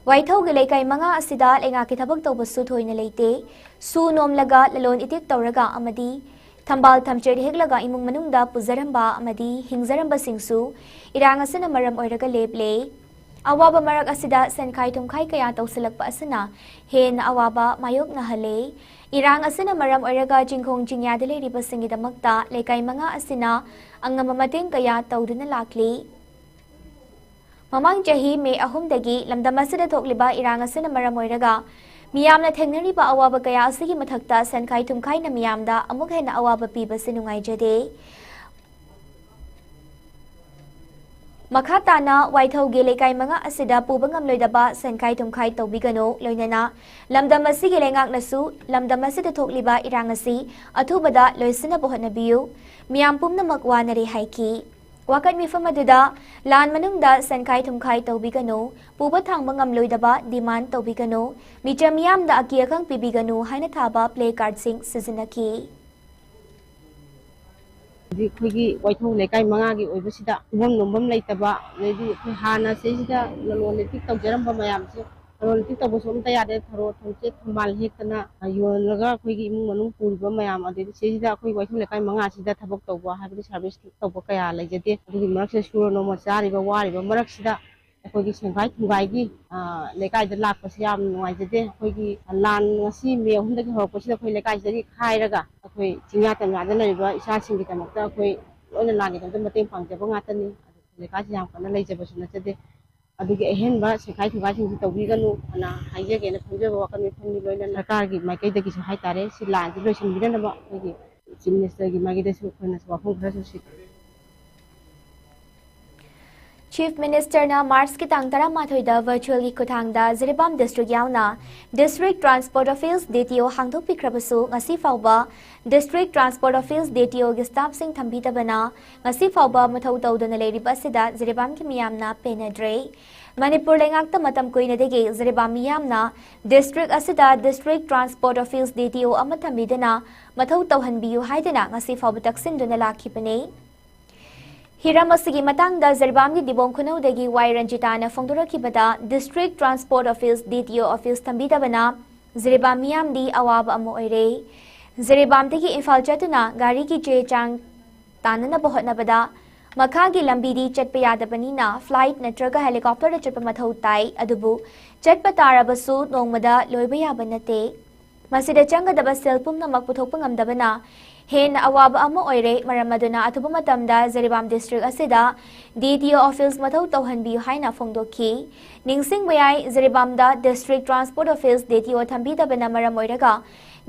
ꯋꯥꯏꯊꯧꯒꯤ ꯂꯩꯀꯥꯏ ꯃꯉꯥ ꯑꯁꯤꯗ ꯂꯩꯉꯥꯛꯀꯤ ꯊꯕꯛ ꯇꯧꯕꯁꯨ ꯊꯣꯏꯅ ꯂꯩꯇꯦ꯫ ꯁꯨ ꯅꯣꯝꯂꯒ, ꯂꯂꯣꯟ ꯏꯇꯤꯛ ꯇꯧꯔꯒ ꯑꯃꯗꯤ ꯊꯝꯕꯥꯜ ꯊꯝꯆꯦꯠ ꯍꯦꯛꯂꯒ ꯏꯃꯨꯡ ꯃꯅꯨꯡꯗ ꯄꯨꯖꯔꯝꯕ ꯑꯃꯗꯤ ꯍꯤꯡꯖꯔꯝꯕꯁꯤꯡꯁꯨ ꯏꯔꯥꯡ ꯑꯁꯤꯅ ꯃꯔꯝ ꯑꯣꯏꯔꯒ ꯂꯦꯞꯂꯦ꯫ ꯑꯋꯥꯕ ꯃꯔꯛ ꯑꯁꯤꯗ ꯁꯦꯟꯈꯥꯏ ꯊꯨꯝꯈꯥꯏ ꯀꯌꯥ ꯇꯧꯁꯤꯜꯂꯛꯄ ꯑꯁꯤꯅ ꯍꯦꯟꯅ ꯑꯋꯥꯕ ꯃꯥꯌꯣꯛꯅꯍꯜꯂꯦ꯫ ꯏꯔꯥꯡ ꯑꯁꯤꯅ ꯃꯔꯝ ꯑꯣꯏꯔꯒ ꯆꯤꯡꯈꯣꯡ ꯆꯤꯡꯌꯥꯗ ꯂꯩꯔꯤꯕꯁꯤꯡꯒꯤꯗꯃꯛꯇ ꯂꯩꯀꯥꯏ ꯃꯉꯥ ꯑꯁꯤꯅ ꯑꯉꯝꯕ ꯃꯇꯦꯡ ꯀꯌꯥ ꯇꯧꯗꯨꯅ ꯂꯥꯛꯂꯤ꯫ ꯃꯃꯥꯡ ꯆꯍꯤ ꯃꯦ ꯑꯍꯨꯝꯗꯒꯤ ꯂꯝꯗꯝ ꯑꯁꯤꯗ ꯊꯣꯛꯂꯤꯕ ꯏꯔꯥꯡ ꯑꯁꯤꯅ ꯃꯔꯝ ꯑꯣꯏꯔꯒ ꯃꯤꯌꯥꯝꯅ ꯊꯦꯡꯅꯔꯤꯕ ꯑꯋꯥꯕ ꯀꯌꯥ ꯑꯁꯤꯒꯤ ꯃꯊꯛꯇ ꯁꯦꯟꯈꯥꯏ ꯊꯨꯝꯈꯥꯏꯅ ꯃꯤꯌꯥꯝꯗ ꯑꯃꯨꯛ ꯍꯦꯟꯅ ꯑꯋꯥꯕ ꯄꯤꯕꯁꯤ ꯅꯨꯡꯉꯥꯏꯖꯗꯦ꯫ ꯃꯈꯥ ꯇꯥꯅ ꯋꯥꯏꯊꯧꯒꯤ ꯂꯩꯀꯥꯏ ꯃꯉꯥ ꯑꯁꯤꯗ ꯄꯨꯕ ꯉꯝꯂꯣꯏꯗꯕ ꯁꯦꯟꯈꯥꯏ ꯊꯨꯝꯈꯥꯏ ꯇꯧꯕꯤꯒꯅꯨ, ꯂꯣꯏꯅꯅ ꯂꯝꯗꯝ ꯑꯁꯤꯒꯤ ꯂꯩꯉꯥꯛꯅꯁꯨ ꯂꯝꯗꯝ ꯑꯁꯤꯗ ꯊꯣꯛꯂꯤꯕ ꯏꯔꯥꯡ ꯑꯁꯤ ꯑꯊꯨꯕꯗ ꯂꯣꯏꯁꯤꯟꯅꯕ ꯍꯣꯠꯅꯕꯤꯌꯨ꯫ ꯃꯤꯌꯥꯝ ꯄꯨꯝꯅꯃꯛ ꯋꯥꯅꯔꯦ ꯍꯥꯏꯈꯤ꯫ ꯋꯥꯀꯠ ꯃꯤꯐꯝ ꯑꯗꯨꯗ ꯂꯥꯟ ꯃꯅꯨꯡꯗ ꯁꯦꯟꯈꯥꯏ ꯊꯨꯝꯈꯥꯏ ꯇꯧꯕꯤꯒꯅꯨ, ꯄꯨꯕ ꯊꯥꯡꯕ ꯉꯝꯂꯣꯏꯗꯕ demand ꯇꯧꯕꯤꯒꯅꯨ, ꯃꯤꯆꯝ ꯃꯤꯌꯥꯝꯗ ꯑꯀꯤ ꯑꯈꯪ ꯄꯤꯕꯤꯒꯅꯨ ꯍꯥꯏꯅ ꯊꯥꯕ placardꯁꯤꯡ ꯁꯤꯖꯤꯟꯅꯈꯤ꯫ ꯍꯧꯖꯤꯛ ꯑꯩꯈꯣꯏꯒꯤ ꯋꯥꯏꯊꯧ ꯂꯩꯀꯥꯏ ꯃꯉꯥꯒꯤ ꯑꯣꯏꯕꯁꯤꯗ ꯇꯨꯝꯐꯝ ꯅꯣꯝꯐꯝ ꯂꯩꯇꯕ, ꯑꯗꯩꯗꯤ ꯑꯩꯈꯣꯏ ꯍꯥꯟꯅ ꯁꯤꯗꯩꯁꯤꯗ ꯂꯂꯣꯟ ꯏꯇꯤꯛ ꯇꯧꯖꯔꯝꯕ ꯃꯌꯥꯝꯁꯦ, ꯂꯂꯣꯟ ꯏꯇꯤꯛ ꯇꯧꯕꯁꯨ ꯑꯝꯇ ꯌꯥꯗꯦ꯫ ꯊꯔꯣ ꯊꯝꯆꯦꯠ ꯊꯝꯕꯥꯜ ꯍꯦꯛꯇꯅ ꯌꯣꯜꯂꯒ ꯑꯩꯈꯣꯏꯒꯤ ꯏꯃꯨꯡ ꯃꯅꯨꯡ ꯄꯨꯔꯤꯕ ꯃꯌꯥꯝ, ꯑꯗꯩꯗꯤ ꯁꯤꯗꯩꯁꯤꯗ ꯑꯩꯈꯣꯏ ꯋꯥꯏꯊꯧ ꯂꯩꯀꯥꯏ ꯃꯉꯥꯁꯤꯗ ꯊꯕꯛ ꯇꯧꯕ ꯍꯥꯏꯕꯗꯤ service ꯇꯧꯕ ꯀꯌꯥ ꯂꯩꯖꯗꯦ꯫ ꯑꯗꯨꯒꯤ ꯃꯔꯛꯁꯤꯗ ꯁꯨꯔ ꯅꯣꯝꯃ ꯆꯥꯔꯤꯕ ꯋꯥꯔꯤꯕ ꯃꯔꯛꯁꯤꯗ ꯑꯩꯈꯣꯏꯒꯤ ꯁꯦꯡꯒꯥꯏ ꯊꯨꯝꯒꯥꯏꯒꯤ, ꯑ, ꯂꯩꯀꯥꯏꯗ ꯂꯥꯛꯄꯁꯤ ꯌꯥꯝ ꯅꯨꯡꯉꯥꯏꯖꯗꯦ꯫ ꯑꯩꯈꯣꯏꯒꯤ ꯂꯥꯟ ꯉꯁꯤ ꯃꯦ ꯑꯍꯨꯝꯗꯒꯤ ꯍꯧꯔꯛꯄꯁꯤꯗ ꯑꯩꯈꯣꯏ ꯂꯩꯀꯥꯏꯁꯤꯗꯒꯤ ꯈꯥꯏꯔꯒ ꯑꯩꯈꯣꯏ ꯆꯤꯡꯌꯥ ꯇꯝꯌꯥꯗ ꯂꯩꯔꯤꯕ ꯏꯆꯥꯁꯤꯡꯒꯤꯗꯃꯛꯇ ꯑꯩꯈꯣꯏ ꯂꯣꯏꯅ ꯂꯥꯟꯒꯤꯗꯃꯛꯇ ꯃꯇꯦꯡ ꯄꯥꯡꯖꯕ ꯉꯥꯛꯇꯅꯤ꯫ ꯑꯗꯨ ꯂꯩꯀꯥꯏꯁꯤ ꯌꯥꯝ ꯀꯟꯅ ꯂꯩꯖꯕꯁꯨ ꯅꯠꯆꯗꯦ꯫ ꯑꯗꯨꯒꯤ ꯑꯍꯦꯟꯕ ꯁꯦꯡꯒꯥꯏ ꯊꯨꯝꯒꯥꯏꯁꯤꯡꯁꯤ ꯇꯧꯕꯤꯒꯅꯨ ꯑꯅ ꯍꯥꯏꯖꯒꯦꯅ ꯈꯟꯖꯕ ꯋꯥꯈꯜ ꯃꯤꯐꯝꯒꯤ ꯂꯣꯏꯅ ꯁꯔꯀꯥꯔꯒꯤ ꯃꯥꯏꯀꯩꯗꯒꯤꯁꯨ ꯍꯥꯏꯇꯥꯔꯦ, ꯁꯤ ꯂꯥꯟꯁꯤ ꯂꯣꯏꯁꯤꯟꯕꯤꯅꯅꯕ ꯑꯩꯈꯣꯏꯒꯤ Chief Ministerꯒꯤ ꯃꯥꯏꯀꯩꯗꯁꯨ ꯑꯩꯈꯣꯏꯅꯁꯨ ꯋꯥꯐꯝ ꯈꯔꯁꯨ ꯁꯤ Chief Ministerꯅ Marchꯀꯤ ꯇꯥꯡ ꯇꯔꯥꯃꯥꯊꯣꯏꯗ virtualꯒꯤ ꯈꯨꯠꯊꯥꯡꯗ ꯖꯤꯔꯤꯕꯥꯝ district ꯌꯥꯎꯅ District Transport Office, DTO ꯍꯥꯡꯗꯣꯛꯄꯤꯈ꯭ꯔꯕꯁꯨ ꯉꯁꯤ ꯐꯥꯎꯕ District Transport Office, DTOꯒꯤ staffꯁꯤꯡ ꯊꯝꯕꯤꯗꯕꯅ ꯉꯁꯤ ꯐꯥꯎꯕ ꯃꯊꯧ ꯇꯧꯗꯨꯅ ꯂꯩꯔꯤꯕ ꯑꯁꯤꯗ ꯖꯤꯔꯤꯕꯥꯝꯒꯤ ꯃꯤꯌꯥꯝꯅ ꯄꯦꯟꯅꯗ꯭ꯔꯦ꯫ ꯃꯅꯤꯄꯨꯔ ꯂꯩꯉꯥꯛꯇ ꯃꯇꯝ ꯀꯨꯏꯅꯗꯒꯤ ꯖꯤꯔꯤꯕꯥꯝ ꯃꯤꯌꯥꯝꯅ district ꯑꯁꯤꯗ District Transport Office, DTO ꯑꯃ ꯊꯝꯕꯤꯗꯨꯅ ꯃꯊꯧ ꯇꯧꯍꯟꯕꯤꯌꯨ ꯍꯥꯏꯗꯨꯅ ꯉꯁꯤ ꯐꯥꯎꯕ ꯇꯛꯁꯤꯟꯗꯨꯅ ꯂꯥꯛꯈꯤꯕꯅꯤ꯫ ꯍꯤꯔꯝ ꯑꯁꯤꯒꯤ ꯃꯇꯥꯡꯗ ꯖꯤꯔꯤꯕꯥꯝꯒꯤ ꯗꯤꯕꯣꯡ ꯈꯨꯅꯧꯗꯒꯤ ꯋꯥꯏ ꯔꯟꯖꯤꯇꯥꯅ ꯐꯣꯡꯗꯣꯔꯛꯈꯤꯕꯗ, District Transport Office, DTO Office ꯊꯝꯕꯤꯗꯕꯅ Jiribam ꯃꯤꯌꯥꯝꯗꯤ ꯑꯋꯥꯕ ꯑꯃ ꯑꯣꯏꯔꯦ꯫ ꯖꯤꯔꯤꯕꯥꯝꯗꯒꯤ ꯏꯝꯐꯥꯜ ꯆꯠꯇꯨꯅ ꯒꯥꯔꯤꯒꯤ ꯆꯦ ꯆꯥꯡ ꯇꯥꯟꯅꯅꯕ ꯍꯣꯠꯅꯕꯗ ꯃꯈꯥꯒꯤ ꯂꯝꯕꯤꯗꯤ ꯆꯠꯄ ꯌꯥꯗꯕꯅꯤꯅ flight ꯅꯠꯇ꯭ꯔꯒ helicopterꯗ ꯆꯠꯄ ꯃꯊꯧ ꯇꯥꯏ꯫ ꯑꯗꯨꯕꯨ ꯆꯠꯄ ꯇꯥꯔꯕꯁꯨ ꯅꯣꯡꯃꯗ ꯂꯣꯏꯕ ꯌꯥꯕ ꯅꯠꯇꯦ꯫ ꯃꯁꯤꯗ ꯆꯪꯒꯗꯕ ꯁꯦꯜ ꯄꯨꯝꯅꯃꯛ ꯄꯨꯊꯣꯛꯄ ꯉꯝꯗꯕꯅ ꯍꯦꯟꯅ ꯑꯋꯥꯕ ꯑꯃ ꯑꯣꯏꯔꯦ꯫ ꯃꯔꯝ ꯑꯗꯨꯅ ꯑꯊꯨꯕ ꯃꯇꯝꯗ ꯖꯤꯔꯤꯕꯥꯝ district ꯑꯁꯤꯗ DTO office ꯃꯊꯧ ꯇꯧꯍꯟꯕꯤꯌꯨ ꯍꯥꯏꯅ ꯐꯣꯡꯗꯣꯛꯈꯤ꯫ ꯅꯤꯡꯁꯤꯡꯕ ꯌꯥꯏ, ꯖꯤꯔꯤꯕꯥꯝꯗ District Transport Office, DTO ꯊꯝꯕꯤꯗꯕꯅ ꯃꯔꯝ ꯑꯣꯏꯔꯒ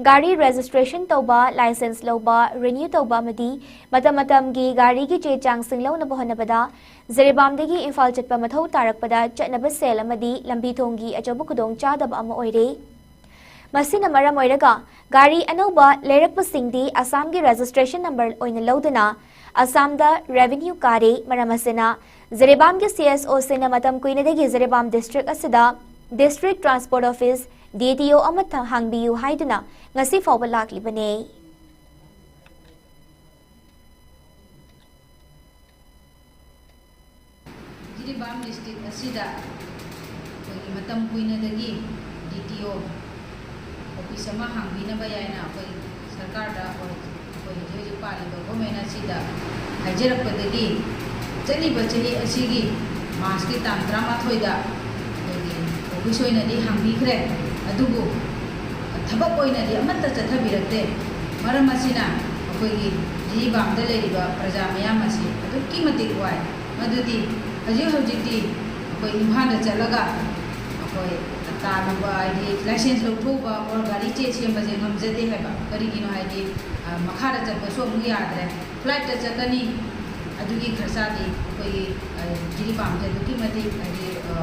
ꯒꯥꯔꯤ registration ꯇꯧꯕ, license ꯂꯧꯕ, renew ꯇꯧꯕ ꯑꯃꯗꯤ ꯃꯇꯝ ꯃꯇꯝꯒꯤ ꯒꯥꯔꯤꯒꯤ ꯆꯦ ꯆꯥꯡꯁꯤꯡ ꯂꯧꯅꯕ ꯍꯣꯠꯅꯕꯗ ꯖꯤꯔꯤꯕꯥꯝꯗꯒꯤ ꯏꯝꯐꯥꯜ ꯆꯠꯄ ꯃꯊꯧ ꯇꯥꯔꯛꯄꯗ ꯆꯠꯅꯕ ꯁꯦꯜ ꯑꯃꯗꯤ ꯂꯝꯕꯤ ꯊꯣꯡꯒꯤ ꯑꯆꯧꯕ ꯈꯨꯗꯣꯡꯆꯥꯗꯕ ꯑꯃ ꯑꯣꯏꯔꯦ꯫ ꯃꯁꯤꯅ ꯃꯔꯝ ꯑꯣꯏꯔꯒ ꯒꯥꯔꯤ ꯑꯅꯧꯕ ꯂꯩꯔꯛꯄꯁꯤꯡꯗꯤ ꯑꯁꯥꯝꯒꯤ registration number ꯑꯣꯏꯅ ꯂꯧꯗꯨꯅ ꯑꯁꯥꯝꯗ revenue ꯀꯥꯔꯦ꯫ ꯃꯔꯝ ꯑꯁꯤꯅ ꯖꯤꯔꯤꯕꯥꯝꯒꯤ CSOꯁꯤꯡꯅ ꯃꯇꯝ ꯀꯨꯏꯅꯗꯒꯤ ꯖꯤꯔꯤꯕꯥꯝ district ꯑꯁꯤꯗ District Transport Office, DTO ꯑꯃ ꯊ-, ꯍꯥꯡꯕꯤꯌꯨ ꯍꯥꯏꯗꯨꯅ ꯉꯁꯤ ꯐꯥꯎꯕ ꯂꯥꯛꯂꯤꯕꯅꯤ꯫ ꯖꯤꯔꯤꯕꯥꯝ district ꯑꯁꯤꯗ ꯑꯩꯈꯣꯏꯒꯤ ꯃꯇꯝ ꯀꯨꯏꯅꯗꯒꯤ DTO office ꯑꯃ ꯍꯥꯡꯕꯤꯅꯕ ꯍꯥꯏꯅ ꯑꯩꯈꯣꯏ ꯁꯔꯀꯥꯔꯗ ꯑꯩꯈꯣꯏ, ꯑꯩꯈꯣꯏ ꯍꯧꯖꯤꯛ ꯍꯧꯖꯤꯛ ꯄꯥꯜꯂꯤꯕ government ꯑꯁꯤꯗ ꯍꯥꯏꯖꯔꯛꯄꯗꯒꯤ ꯆꯠꯂꯤꯕ ꯆꯍꯤ ꯑꯁꯤꯒꯤ ꯃꯥꯔꯆꯀꯤ ꯇꯥꯡ ꯇꯔꯥꯃꯥꯊꯣꯏꯗ ꯑꯩꯈꯣꯏꯒꯤ ꯑꯣꯐꯤꯁ ꯑꯣꯏꯅꯗꯤ ꯍꯥꯡꯕꯤꯈ꯭ꯔꯦ, ꯑꯗꯨꯕꯨ ꯊꯕꯛ ꯑꯣꯏꯅꯗꯤ ꯑꯃꯠꯇ ꯆꯠꯊꯕꯤꯔꯛꯇꯦ꯫ ꯃꯔꯝ ꯑꯁꯤꯅ ꯑꯩꯈꯣꯏꯒꯤ ꯖꯤꯔꯤꯕꯥꯝꯗ ꯂꯩꯔꯤꯕ ꯄ꯭ꯔꯖꯥ ꯃꯌꯥꯝ ꯑꯁꯤ ꯑꯗꯨꯛꯀꯤ ꯃꯇꯤꯛ ꯋꯥꯏ꯫ ꯃꯗꯨꯗꯤ ꯍꯧꯖꯤꯛ ꯍꯧꯖꯤꯛꯇꯤ ꯑꯩꯈꯣꯏ ꯏꯝꯐꯥꯜꯗ ꯆꯠꯂꯒ ꯑꯩꯈꯣꯏ ꯇꯥꯜꯂꯨꯕ, ꯍꯥꯏꯗꯤ ꯂꯥꯏꯁꯦꯟꯁ ꯂꯧꯊꯣꯛꯎꯕ ꯑꯣꯔ ꯒꯥꯔꯤ ꯆꯦ ꯁꯦꯝꯕꯁꯦ ꯉꯝꯖꯗꯦ ꯍꯥꯏꯕ꯫ ꯀꯔꯤꯒꯤꯅꯣ ꯍꯥꯏꯗꯤ, ꯑ, ꯃꯈꯥꯗ ꯆꯠꯄꯁꯨ ꯑꯃꯨꯛ ꯌꯥꯗ꯭ꯔꯦ, ꯐ꯭ꯂꯥꯏꯠꯇ ꯆꯠꯀꯅꯤ꯫ ꯑꯗꯨꯒꯤ ꯈꯔꯁꯥꯗꯤ ꯑꯩꯈꯣꯏꯒꯤ, ꯑ, ꯖꯤꯔꯤꯕꯥꯝꯁꯦ ꯑꯗꯨꯛꯀꯤ ꯃꯇꯤꯛ ꯍꯥꯏꯗꯤ, ꯑ,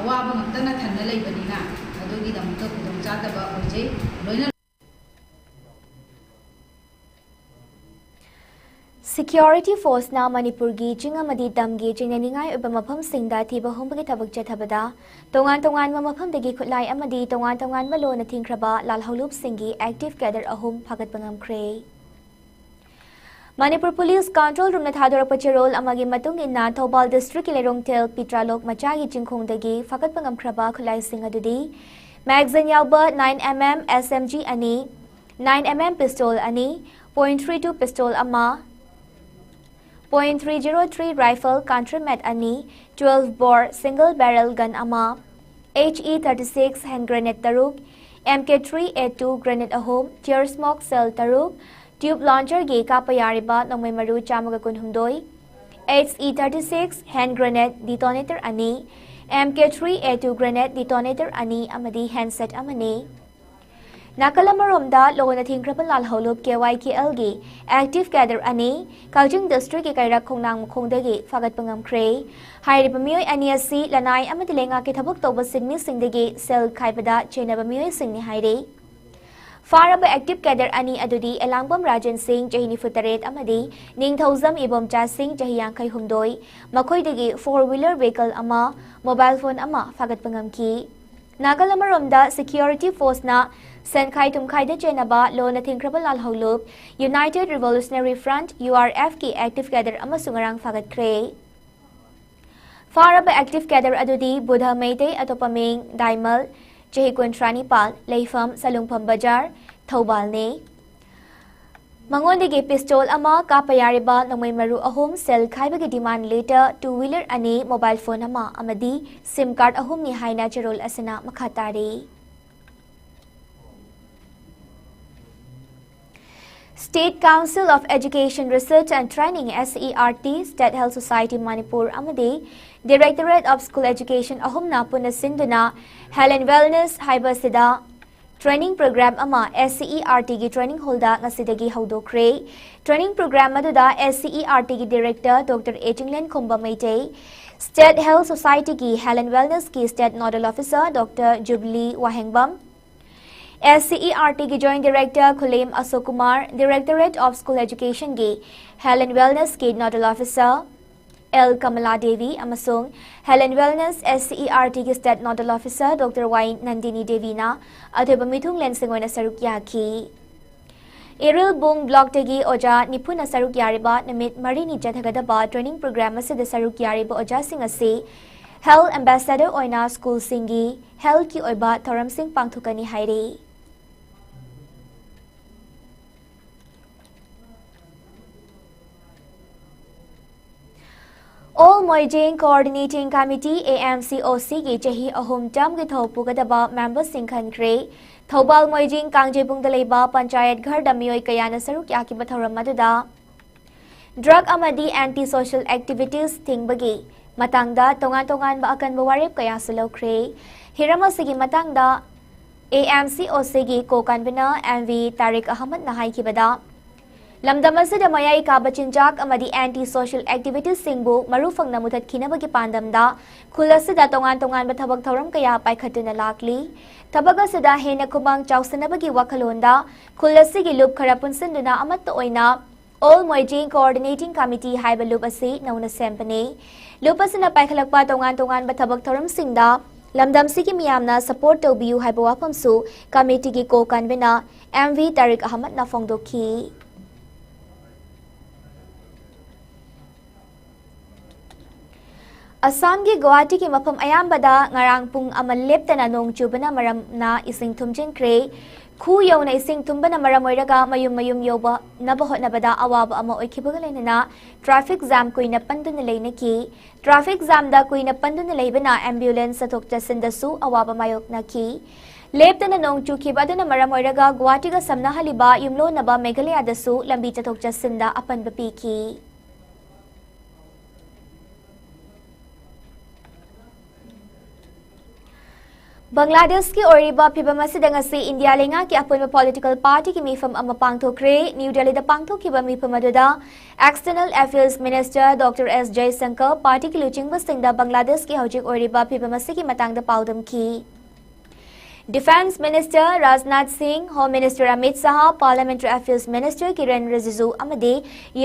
ꯑꯋꯥꯕ ꯉꯥꯛꯇꯅ ꯊꯟꯅ ꯂꯩꯕꯅꯤꯅ ꯑꯗꯨꯒꯤꯗꯃꯛꯇ ꯈꯨꯗꯣꯡꯆꯥꯗꯕ ꯑꯣꯏꯖꯩ꯫ ꯂꯣꯏꯅ ꯁꯤꯀ꯭ꯌꯣꯔꯤꯇꯤ ꯐꯣꯔꯁꯅ ꯃꯅꯤꯄꯨꯔꯒꯤ ꯆꯤꯡ ꯑꯃꯗꯤ ꯇꯝꯒꯤ ꯆꯤꯡꯅꯅꯤꯡꯉꯥꯏ ꯑꯣꯏꯕ ꯃꯐꯝꯁꯤꯡꯗ ꯊꯤꯕ ꯍꯨꯝꯕꯒꯤ ꯊꯕꯛ ꯆꯠꯊꯕꯗ ꯇꯣꯉꯥꯟ ꯇꯣꯉꯥꯟꯕ ꯃꯐꯝꯗꯒꯤ ꯈꯨꯠꯂꯥꯏ ꯑꯃꯗꯤ ꯇꯣꯉꯥꯟ ꯇꯣꯉꯥꯟꯕ ꯂꯣꯅ ꯊꯤꯡꯈ꯭ꯔꯕ ꯂꯥꯜꯍꯧꯂꯨꯞꯁꯤꯡꯒꯤ ꯑꯦꯛꯇꯤꯚ ꯀꯦꯗꯔ ꯑꯍꯨꯝ ꯐꯥꯒꯠꯄ ꯉꯝꯈ꯭ꯔꯦ꯫ ꯃꯅꯤꯄꯨꯔ ꯄꯨꯂꯤꯁ ꯀꯟꯇ꯭ꯔꯣꯜ ꯔꯨꯝꯅ ꯊꯥꯗꯣꯔꯛꯄ ꯆꯦꯔꯣꯜ ꯑꯃꯒꯤ ꯃꯇꯨꯡ ꯏꯟꯅ, ꯊꯧꯕꯥꯜ ꯗꯤꯁꯇ꯭ꯔꯤꯛꯀꯤ ꯂꯩꯔꯣꯡꯊꯦꯜ ꯄꯤꯇ꯭ꯔꯥꯂꯣꯛ ꯃꯆꯥꯒꯤ ꯆꯤꯡꯈꯣꯡꯗꯒꯤ ꯐꯥꯒꯠꯄ ꯉꯝꯈ꯭ꯔꯕ ꯈꯨꯠꯂꯥꯏꯁꯤꯡ ꯑꯗꯨꯗꯤ ꯃꯦꯒꯥꯖꯤꯟ ꯌꯥꯎꯕ nine M M S M G ꯑꯅꯤ, nine M M pistol ꯑꯅꯤ, point three two pistol ꯑꯃ, point three zero three rifle contramat ꯑꯅꯤ, twelve bore single barrel gun ꯑꯃ, H E thirty six hand grenade ꯇꯔꯨꯛ, M K three A two grenade ꯑꯍꯨꯝ, tear smoke shell ꯇꯔꯨꯛ, tube launcherꯒꯤ ꯀꯥꯞꯄ ꯌꯥꯔꯤꯕ ꯅꯣꯡꯃꯩ ꯃꯔꯨ ꯆꯥꯝꯃꯒ ꯀꯨꯟꯍꯨꯝꯗꯣꯏ, H E thirty six hand grenade detonator ꯑꯅꯤ, M K three A two grenade detonator ꯑꯅꯤ ꯑꯃꯗꯤ handset ꯑꯃꯅꯤ꯫ ꯅꯥꯀꯜ ꯑꯃꯔꯣꯝꯗ, ꯂꯣꯅ ꯊꯤꯡꯈ꯭ꯔꯕ ꯂꯥꯜꯍꯧꯂꯨꯞ K Y K Lꯒꯤ active cadre ꯑꯅꯤ ꯀꯛꯆꯤꯡ ꯗꯤꯁꯇ꯭ꯔꯤꯛꯀꯤ ꯀꯩꯔꯛ ꯈꯣꯡꯅꯥꯡ ꯃꯈꯣꯡꯗꯒꯤ ꯐꯥꯒꯠꯄ ꯉꯝꯈ꯭ꯔꯦ꯫ ꯍꯥꯏꯔꯤꯕ ꯃꯤꯑꯣꯏ ꯑꯅꯤ ꯑꯁꯤ ꯂꯅꯥꯏ ꯑꯃꯗꯤ ꯂꯩꯉꯥꯛꯀꯤ ꯊꯕꯛ ꯇꯧꯕ ꯁꯤꯟꯃꯤꯁꯤꯡꯗꯒꯤ ꯁꯦꯜ ꯈꯥꯏꯕꯗ ꯆꯦꯟꯅꯕ ꯃꯤꯑꯣꯏꯁꯤꯡꯅꯤ ꯍꯥꯏꯔꯤ꯫ ꯐꯥꯔꯕ active cadre ꯑꯅꯤ ꯑꯗꯨꯗꯤ ꯑꯦꯂꯥꯡꯕꯝ ꯔꯥꯖꯦꯟ ꯁꯤꯡ, ꯆꯍꯤ ꯅꯤꯐꯨ ꯇꯔꯦꯠ, ꯑꯃꯗꯤ ꯅꯤꯡꯊꯧꯖꯝ ꯏꯕꯣꯝꯆꯥ ꯁꯤꯡ, ꯆꯍꯤ ꯌꯥꯡꯈꯩ ꯍꯨꯝꯗꯣꯏ, ꯃꯈꯣꯏꯗꯒꯤ four wheeler vehicle ꯑꯃ, mobile phone ꯑꯃ ꯐꯥꯒꯠꯄ ꯉꯝꯈꯤ꯫ ꯅꯥꯀꯜ ꯑꯃꯔꯣꯝꯗ, ꯁꯤꯀ꯭ꯌꯣꯔꯤꯇꯤ ꯐꯣꯔꯁꯅ ꯁꯦꯟꯈꯥꯏ ꯊꯨꯝꯈꯥꯏꯗ ꯆꯦꯟꯅꯕ ꯂꯣꯟꯅ ꯊꯤꯡꯈ꯭ꯔꯕ ꯂꯥꯜꯍꯧꯂꯨꯞ United Revolutionary Front, U R F ꯀꯤ active cadre ꯑꯃꯁꯨ ꯉꯔꯥꯡ ꯐꯥꯒꯠꯈ꯭ꯔꯦ꯫ ꯐꯥꯔꯕ active cadre ꯑꯗꯨꯗꯤ ꯕꯨꯙ ꯃꯩꯇꯩ, ꯑꯇꯣꯞꯄ ꯃꯤꯡ ꯗꯥꯏꯃꯜ, ꯆꯍꯤ ꯀꯨꯟꯊ꯭ꯔꯥ ꯅꯤꯄꯥꯜ, ꯂꯩꯐꯝ ꯁꯂꯨꯡꯐꯝ ꯕꯖꯥꯔ, ꯊꯧꯕꯥꯜꯅꯤ꯫ ꯃꯉꯣꯟꯗꯒꯤ ꯄꯤꯁꯇꯣꯜ ꯑꯃ, ꯀꯥꯞꯄ ꯌꯥꯔꯤꯕ ꯅꯣꯡꯃꯩ ꯃꯔꯨ ꯑꯍꯨꯝ, ꯁꯦꯜ ꯈꯥꯏꯕꯒꯤ ꯗꯤꯃꯥꯟ ꯂꯦꯇꯔ, ꯇꯨ ꯋꯤꯂꯔ ꯑꯅꯤ, ꯃꯣꯕꯥꯏꯜ ꯐꯣꯟ ꯑꯃ ꯑꯃꯗꯤ ꯁꯤꯝ ꯀꯥꯔꯗ ꯑꯍꯨꯝꯅꯤ ꯍꯥꯏꯅ ꯆꯦꯔꯣꯜ ꯑꯁꯤꯅ ꯃꯈꯥ ꯇꯥꯔꯤ꯫ State Council of Education Research and Training, S C E R T, State Health Society Manipur ꯑꯃꯗꯤ Directorate of School Education ꯑꯍꯨꯝꯅ ꯄꯨꯟꯅ ꯁꯤꯟꯗꯨꯅ Health and Wellness ꯍꯥꯏꯕ ꯑꯁꯤꯗ training program ꯑꯃ S C E R T ꯒꯤ training hall ꯗ ꯉꯁꯤꯗꯒꯤ ꯍꯧꯗꯣꯛꯈ꯭ꯔꯦ꯫ Training program ꯑꯗꯨꯗ S C E R T ꯒꯤ director Doctor A ꯆꯤꯡꯂꯦꯟꯈꯣꯝꯕ Meitei, State Health Society ꯒꯤ Health and Wellness ꯀꯤ State Nodal Officer Doctor Jubilee ꯋꯥꯍꯦꯡꯕꯝ, S C E R T ꯒꯤ Joint Director ꯈꯨꯂꯦꯝ Ashok Kumar, Directorate of School Education ꯒꯤ Health and Wellness ꯀꯤ Nodal Officer L Kamala Devi ꯑꯃꯁꯨꯡ Health and Wellness S C E R T ꯒꯤ State Nodal Officer Doctor Y Nandini ꯗꯦꯕꯤꯅ ꯑꯊꯣꯏꯕ ꯃꯤꯊꯨꯡꯂꯦꯟꯁꯤꯡ ꯑꯣꯏꯅ ꯁꯔꯨꯛ ꯌꯥꯈꯤ꯫ Irilbung block ꯇꯒꯤ ꯑꯣꯖꯥ ꯅꯤꯐꯨꯅ ꯁꯔꯨꯛ ꯌꯥꯔꯤꯕ ꯅꯨꯃꯤꯠ ꯃꯔꯤꯅꯤ ꯆꯠꯊꯒꯗꯕ training program ꯑꯁꯤꯗ ꯁꯔꯨꯛ ꯌꯥꯔꯤꯕ ꯑꯣꯖꯥꯁꯤꯡ ꯑꯁꯤ Health Ambassador ꯑꯣꯏꯅ school ꯁꯤꯡꯒꯤ health ꯀꯤ ꯑꯣꯏꯕ ꯊꯧꯔꯝꯁꯤꯡ ꯄꯥꯡꯊꯣꯛꯀꯅꯤ ꯍꯥꯏꯔꯤ꯫ All Moijing Coordinating Committee, A M C O C ꯒꯤ ꯆꯍꯤ ꯑꯍꯨꯝ term ꯒꯤ ꯊꯧ ꯄꯨꯒꯗꯕ member ꯁꯤꯡ ꯈꯟꯈ꯭ꯔꯦ꯫ ꯊꯧꯕꯥꯜ ꯃꯣꯏꯖꯤꯡ ꯀꯥꯡꯖꯩꯕꯨꯡꯗ ꯂꯩꯕ ꯄꯟꯆꯥꯌꯠ ꯘꯔꯗ ꯃꯤꯑꯣꯏ ꯀꯌꯥꯅ ꯁꯔꯨꯛ ꯌꯥꯈꯤꯕ ꯊꯧꯔꯝ ꯑꯗꯨꯗ drug ꯑꯃꯗꯤ anti social activities ꯊꯤꯡꯕꯒꯤ ꯃꯇꯥꯡꯗ ꯇꯣꯉꯥꯟ ꯇꯣꯉꯥꯟꯕ ꯑꯀꯟꯕ ꯋꯥꯔꯦꯞ ꯀꯌꯥꯁꯨ ꯂꯧꯈ꯭ꯔꯦ꯫ ꯍꯤꯔꯝ ꯑꯁꯤꯒꯤ ꯃꯇꯥꯡꯗ A M C O C ꯒꯤ co-convener M V ꯇꯥꯔꯤꯛ ꯑꯍꯃꯗꯅ ꯍꯥꯏꯈꯤꯕꯗ, ꯂꯝꯗꯝ ꯑꯁꯤꯗ ꯃꯌꯥꯏ ꯀꯥꯕ ꯆꯤꯟꯖꯥꯛ ꯑꯃꯗꯤ anti social activities ꯁꯤꯡꯕꯨ ꯃꯔꯨ ꯐꯪꯅ ꯃꯨꯊꯠꯈꯤꯅꯕꯒꯤ ꯄꯥꯟꯗꯝꯗ ꯈꯨꯜ ꯑꯁꯤꯗ ꯇꯣꯉꯥꯟ ꯇꯣꯉꯥꯟꯕ ꯊꯕꯛ ꯊꯧꯔꯝ ꯀꯌꯥ ꯄꯥꯏꯈꯠꯇꯨꯅ ꯂꯥꯛꯂꯤ꯫ ꯊꯕꯛ ꯑꯁꯤꯗ ꯍꯦꯟꯅ ꯈꯨꯃꯥꯡ ꯆꯥꯎꯁꯤꯟꯅꯕꯒꯤ ꯋꯥꯈꯜꯂꯣꯟꯗ ꯈꯨꯜ ꯑꯁꯤꯒꯤ ꯂꯨꯞ ꯈꯔ ꯄꯨꯟꯁꯤꯟꯗꯨꯅ ꯑꯃꯠꯇ ꯑꯣꯏꯅ All Moijing Coordinating Committee ꯍꯥꯏꯕ ꯂꯨꯞ ꯑꯁꯤ ꯅꯧꯅ ꯁꯦꯝꯕꯅꯤ꯫ ꯂꯨꯞ ꯑꯁꯤꯅ ꯄꯥꯏꯈꯠꯂꯛꯄ ꯇꯣꯉꯥꯟ ꯇꯣꯉꯥꯟꯕ ꯊꯕꯛ ꯊꯧꯔꯝꯁꯤꯡꯗ ꯂꯝꯗꯝꯁꯤꯒꯤ ꯃꯤꯌꯥꯝꯅ support ꯇꯧꯕꯤꯌꯨ ꯍꯥꯏꯕ ꯋꯥꯐꯝꯁꯨ committee ꯒꯤ co-convener M V ꯇꯥꯔꯤꯛ ꯑꯍꯃꯗꯅ ꯐꯣꯡꯗꯣꯛꯈꯤ꯫ ꯑꯁꯥꯝꯒꯤ ꯒꯨꯋꯥꯍꯥꯇꯤꯒꯤ ꯃꯐꯝ ꯑꯌꯥꯝꯕꯗ ꯉꯔꯥꯡ ꯄꯨꯡ ꯑꯃ ꯂꯦꯞꯇꯅ ꯅꯣꯡ ꯆꯨꯕꯅ ꯃꯔꯝꯅ ꯏꯁꯤꯡ ꯊꯨꯝꯖꯤꯟꯈ꯭ꯔꯦ꯫ ꯈꯨ ꯌꯧꯅ ꯏꯁꯤꯡ ꯊꯨꯝꯕꯅ ꯃꯔꯝ ꯑꯣꯏꯔꯒ ꯃꯌꯨꯝ ꯃꯌꯨꯝ ꯌꯧꯕꯅꯕ ꯍꯣꯠꯅꯕꯗ ꯑꯋꯥꯕ ꯑꯃ ꯑꯣꯏꯈꯤꯕꯒ ꯂꯣꯏꯅꯅ traffic jam ꯀꯨꯏꯅ ꯄꯟꯗꯨꯅ ꯂꯩꯅꯈꯤ꯫ Traffic jamꯗ ꯀꯨꯏꯅ ꯄꯟꯗꯨꯅ ꯂꯩꯕꯅ ambulance ꯆꯠꯊꯣꯛ ꯆꯠꯁꯤꯟꯗꯁꯨ ꯑꯋꯥꯕ ꯃꯥꯌꯣꯛꯅꯈꯤ꯫ ꯂꯦꯞꯇꯅ ꯅꯣꯡ ꯆꯨꯈꯤꯕ ꯑꯗꯨꯅ ꯃꯔꯝ ꯑꯣꯏꯔꯒ ꯒꯨꯋꯥꯍꯥꯇꯤꯒ ꯁꯝꯅꯍꯜꯂꯤꯕ ꯌꯨꯝꯂꯣꯟꯅꯕ ꯃꯦꯘꯥꯂꯌꯥꯗꯁꯨ ꯂꯝꯕꯤ ꯆꯠꯊꯣꯛ ꯆꯠꯁꯤꯟꯗ ꯑꯄꯟꯕ ꯄꯤꯈꯤ꯫ ꯕꯪꯒ꯭ꯂꯥꯗꯦꯁꯀꯤ ꯑꯣꯏꯔꯤꯕ ꯐꯤꯕꯝ ꯑꯁꯤꯗ ꯉꯁꯤ ꯏꯟꯗꯤꯌꯥ ꯂꯩꯉꯥꯛꯀꯤ ꯑꯄꯨꯟꯕ political partyꯒꯤ ꯃꯤꯐꯝ ꯑꯃ ꯄꯥꯡꯊꯣꯛꯈ꯭ꯔꯦ꯫ ꯅ꯭ꯌꯨ ꯗꯦꯜꯂꯤꯗ ꯄꯥꯡꯊꯣꯛꯈꯤꯕ ꯃꯤꯐꯝ ꯑꯗꯨꯗ External Affairs Minister Doctor S Jaishankar, partyꯒꯤ ꯂꯨꯆꯤꯡꯕꯁꯤꯡꯗ ꯕꯪꯒ꯭ꯂꯥꯗꯦꯁꯀꯤ ꯍꯧꯖꯤꯛ ꯑꯣꯏꯔꯤꯕ ꯐꯤꯕꯝ ꯑꯁꯤꯒꯤ ꯃꯇꯥꯡꯗ ꯄꯥꯎꯗꯝꯈꯤ꯫ Defence Minister ꯔꯥꯖꯅꯥꯊ ꯁꯤꯡ, Home Minister Amit Shah, Parliamentary Affairs Minister ꯀꯤꯔꯦꯟ ꯔꯤꯖꯤꯖꯨ ꯑꯃꯗꯤ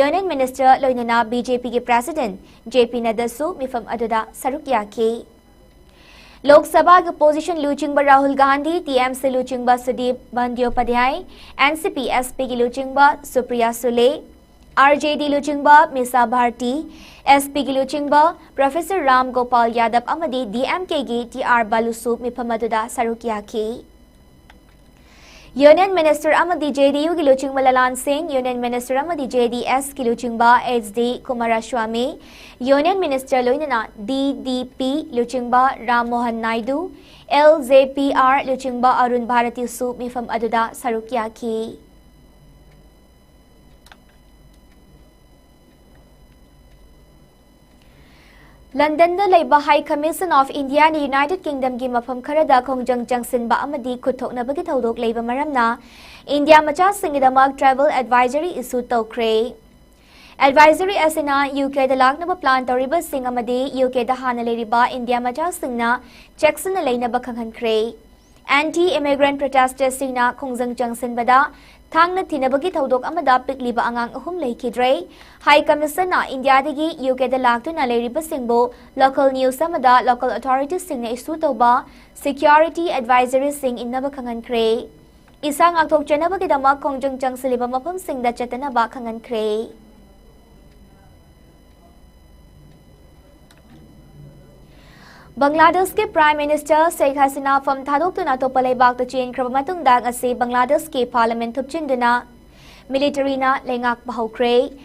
Union Minister ꯂꯣꯏꯅꯅ BJPꯒꯤ President JP ꯅꯗ꯭ꯗꯥꯁꯨ ꯃꯤꯐꯝ ꯑꯗꯨꯗ ꯁꯔꯨꯛ ꯌꯥꯈꯤ꯫ ꯂꯣꯛ ꯁꯚꯥꯒꯤ opposition ꯂꯨꯆꯤꯡꯕ ꯔꯥꯍꯨꯜ ꯒꯥꯟꯙꯤ, TMC ꯂꯨꯆꯤꯡꯕ ꯁꯨꯗꯤꯞ ꯕꯟꯗ꯭ꯌꯣꯄꯥꯙ꯭ꯌꯥꯌ, NCP SPꯒꯤ ꯂꯨꯆꯤꯡꯕ ꯁꯨꯄ꯭ꯔꯤꯌꯥ ꯁꯨꯂꯦ, RJD ꯂꯨꯆꯤꯡꯕ ꯃꯤꯁꯥ ꯚꯥꯔꯇꯤ, SPꯒꯤ ꯂꯨꯆꯤꯡꯕ Professor ꯔꯥꯝ ꯒꯣꯄꯥꯜ ꯌꯥꯗꯕ ꯑꯃꯗꯤ DMKꯒꯤ ꯇꯤ ꯑꯥꯔ ꯕꯥꯂꯨꯁꯨ ꯃꯤꯐꯝ ꯑꯗꯨꯗ ꯁꯔꯨꯛ ꯌꯥꯈꯤ꯫ Union Minister ꯑꯃꯗꯤ JDUꯒꯤ ꯂꯨꯆꯤꯡꯕ ꯂꯂꯥꯟ ꯁꯤꯡ, Union Minister ꯑꯃꯗꯤ JDSꯀꯤ ꯂꯨꯆꯤꯡꯕ HD ꯀꯨꯃꯥꯔꯥꯁ꯭ꯋꯥꯃꯤ, Union Minister ꯂꯣꯏꯅꯅ DDP ꯂꯨꯆꯤꯡꯕ ꯔꯥꯝ ꯃꯣꯍꯟ ꯅꯥꯏꯗꯨ, LJPR ꯂꯨꯆꯤꯡꯕ ꯑꯔꯨꯟ ꯚꯥꯔꯇꯤꯁꯨ ꯃꯤꯐꯝ ꯑꯗꯨꯗ ꯁꯔꯨꯛ ꯌꯥꯈꯤ꯫ ꯂꯟꯗꯟꯗ ꯂꯩꯕ High Commission of Indiaꯅ United Kingdomꯒꯤ ꯃꯐꯝ ꯈꯔꯗ ꯈꯣꯡꯖꯪ ꯆꯪꯁꯤꯟꯕ ꯑꯃꯗꯤ ꯈꯨꯠ ꯊꯣꯛꯅꯕꯒꯤ ꯊꯧꯗꯣꯛ ꯂꯩꯕ ꯃꯔꯝꯅ ꯏꯟꯗꯤꯌꯥ ꯃꯆꯥꯁꯤꯡꯒꯤꯗꯃꯛ travel advisory issue ꯇꯧꯈ꯭ꯔꯦ꯫ Advisory ꯑꯁꯤꯅ UKꯗ ꯂꯥꯛꯅꯕ plan ꯇꯧꯔꯤꯕꯁꯤꯡ ꯑꯃꯗꯤ UKꯗ ꯍꯥꯟꯅ ꯂꯩꯔꯤꯕ ꯏꯟꯗꯤꯌꯥ ꯃꯆꯥꯁꯤꯡꯅ ꯆꯦꯛꯁꯤꯟꯅ ꯂꯩꯅꯕ ꯈꯪꯍꯟꯈ꯭ꯔꯦ꯫ Anti-immigrant protestersꯁꯤꯡꯅ ꯈꯣꯡꯖꯪ ꯆꯪꯁꯤꯟꯕꯗ ꯊꯥꯡꯅ ꯊꯤꯅꯕꯒꯤ ꯊꯧꯗꯣꯛ ꯑꯃꯗ ꯄꯤꯛꯂꯤꯕ ꯑꯉꯥꯡ ꯑꯍꯨꯝ ꯂꯩꯈꯤꯗ꯭ꯔꯦ꯫ High Commissionꯅ ꯏꯟꯗꯤꯌꯥꯗꯒꯤ UKꯗ ꯂꯥꯛꯇꯨꯅ ꯂꯩꯔꯤꯕꯁꯤꯡꯕꯨ local news ꯑꯃꯗ local authoritiesꯁꯤꯡꯅ issue ꯇꯧꯕ security advisoryꯁꯤꯡ ꯏꯟꯅꯕ ꯈꯪꯍꯟꯈ꯭ꯔꯦ꯫ ꯏꯁꯥ ꯉꯥꯛꯊꯣꯛꯆꯅꯕꯒꯤꯗꯃꯛ ꯈꯣꯡꯖꯪ ꯆꯪꯁꯤꯜꯂꯤꯕ ꯃꯐꯝꯁꯤꯡꯗ ꯆꯠꯇꯅꯕ ꯈꯪꯍꯟꯈ꯭ꯔꯦ꯫ ꯕꯪꯒ꯭ꯂꯥꯗꯦꯁꯀꯤ Prime Minister ꯁꯦꯈ ꯍꯁꯤꯅꯥ ꯐꯝ ꯊꯥꯗꯣꯛꯇꯨꯅ ꯑꯇꯣꯞꯄ ꯂꯩꯕꯥꯛꯇ ꯆꯦꯟꯈ꯭ꯔꯕ ꯃꯇꯨꯡꯗ ꯉꯁꯤ ꯕꯪꯒ꯭ꯂꯥꯗꯦꯁꯀꯤ Parliament ꯊꯨꯞꯆꯤꯟꯗꯨꯅ militaryꯅ ꯂꯩꯉꯥꯛꯄ ꯍꯧꯈ꯭ꯔꯦ꯫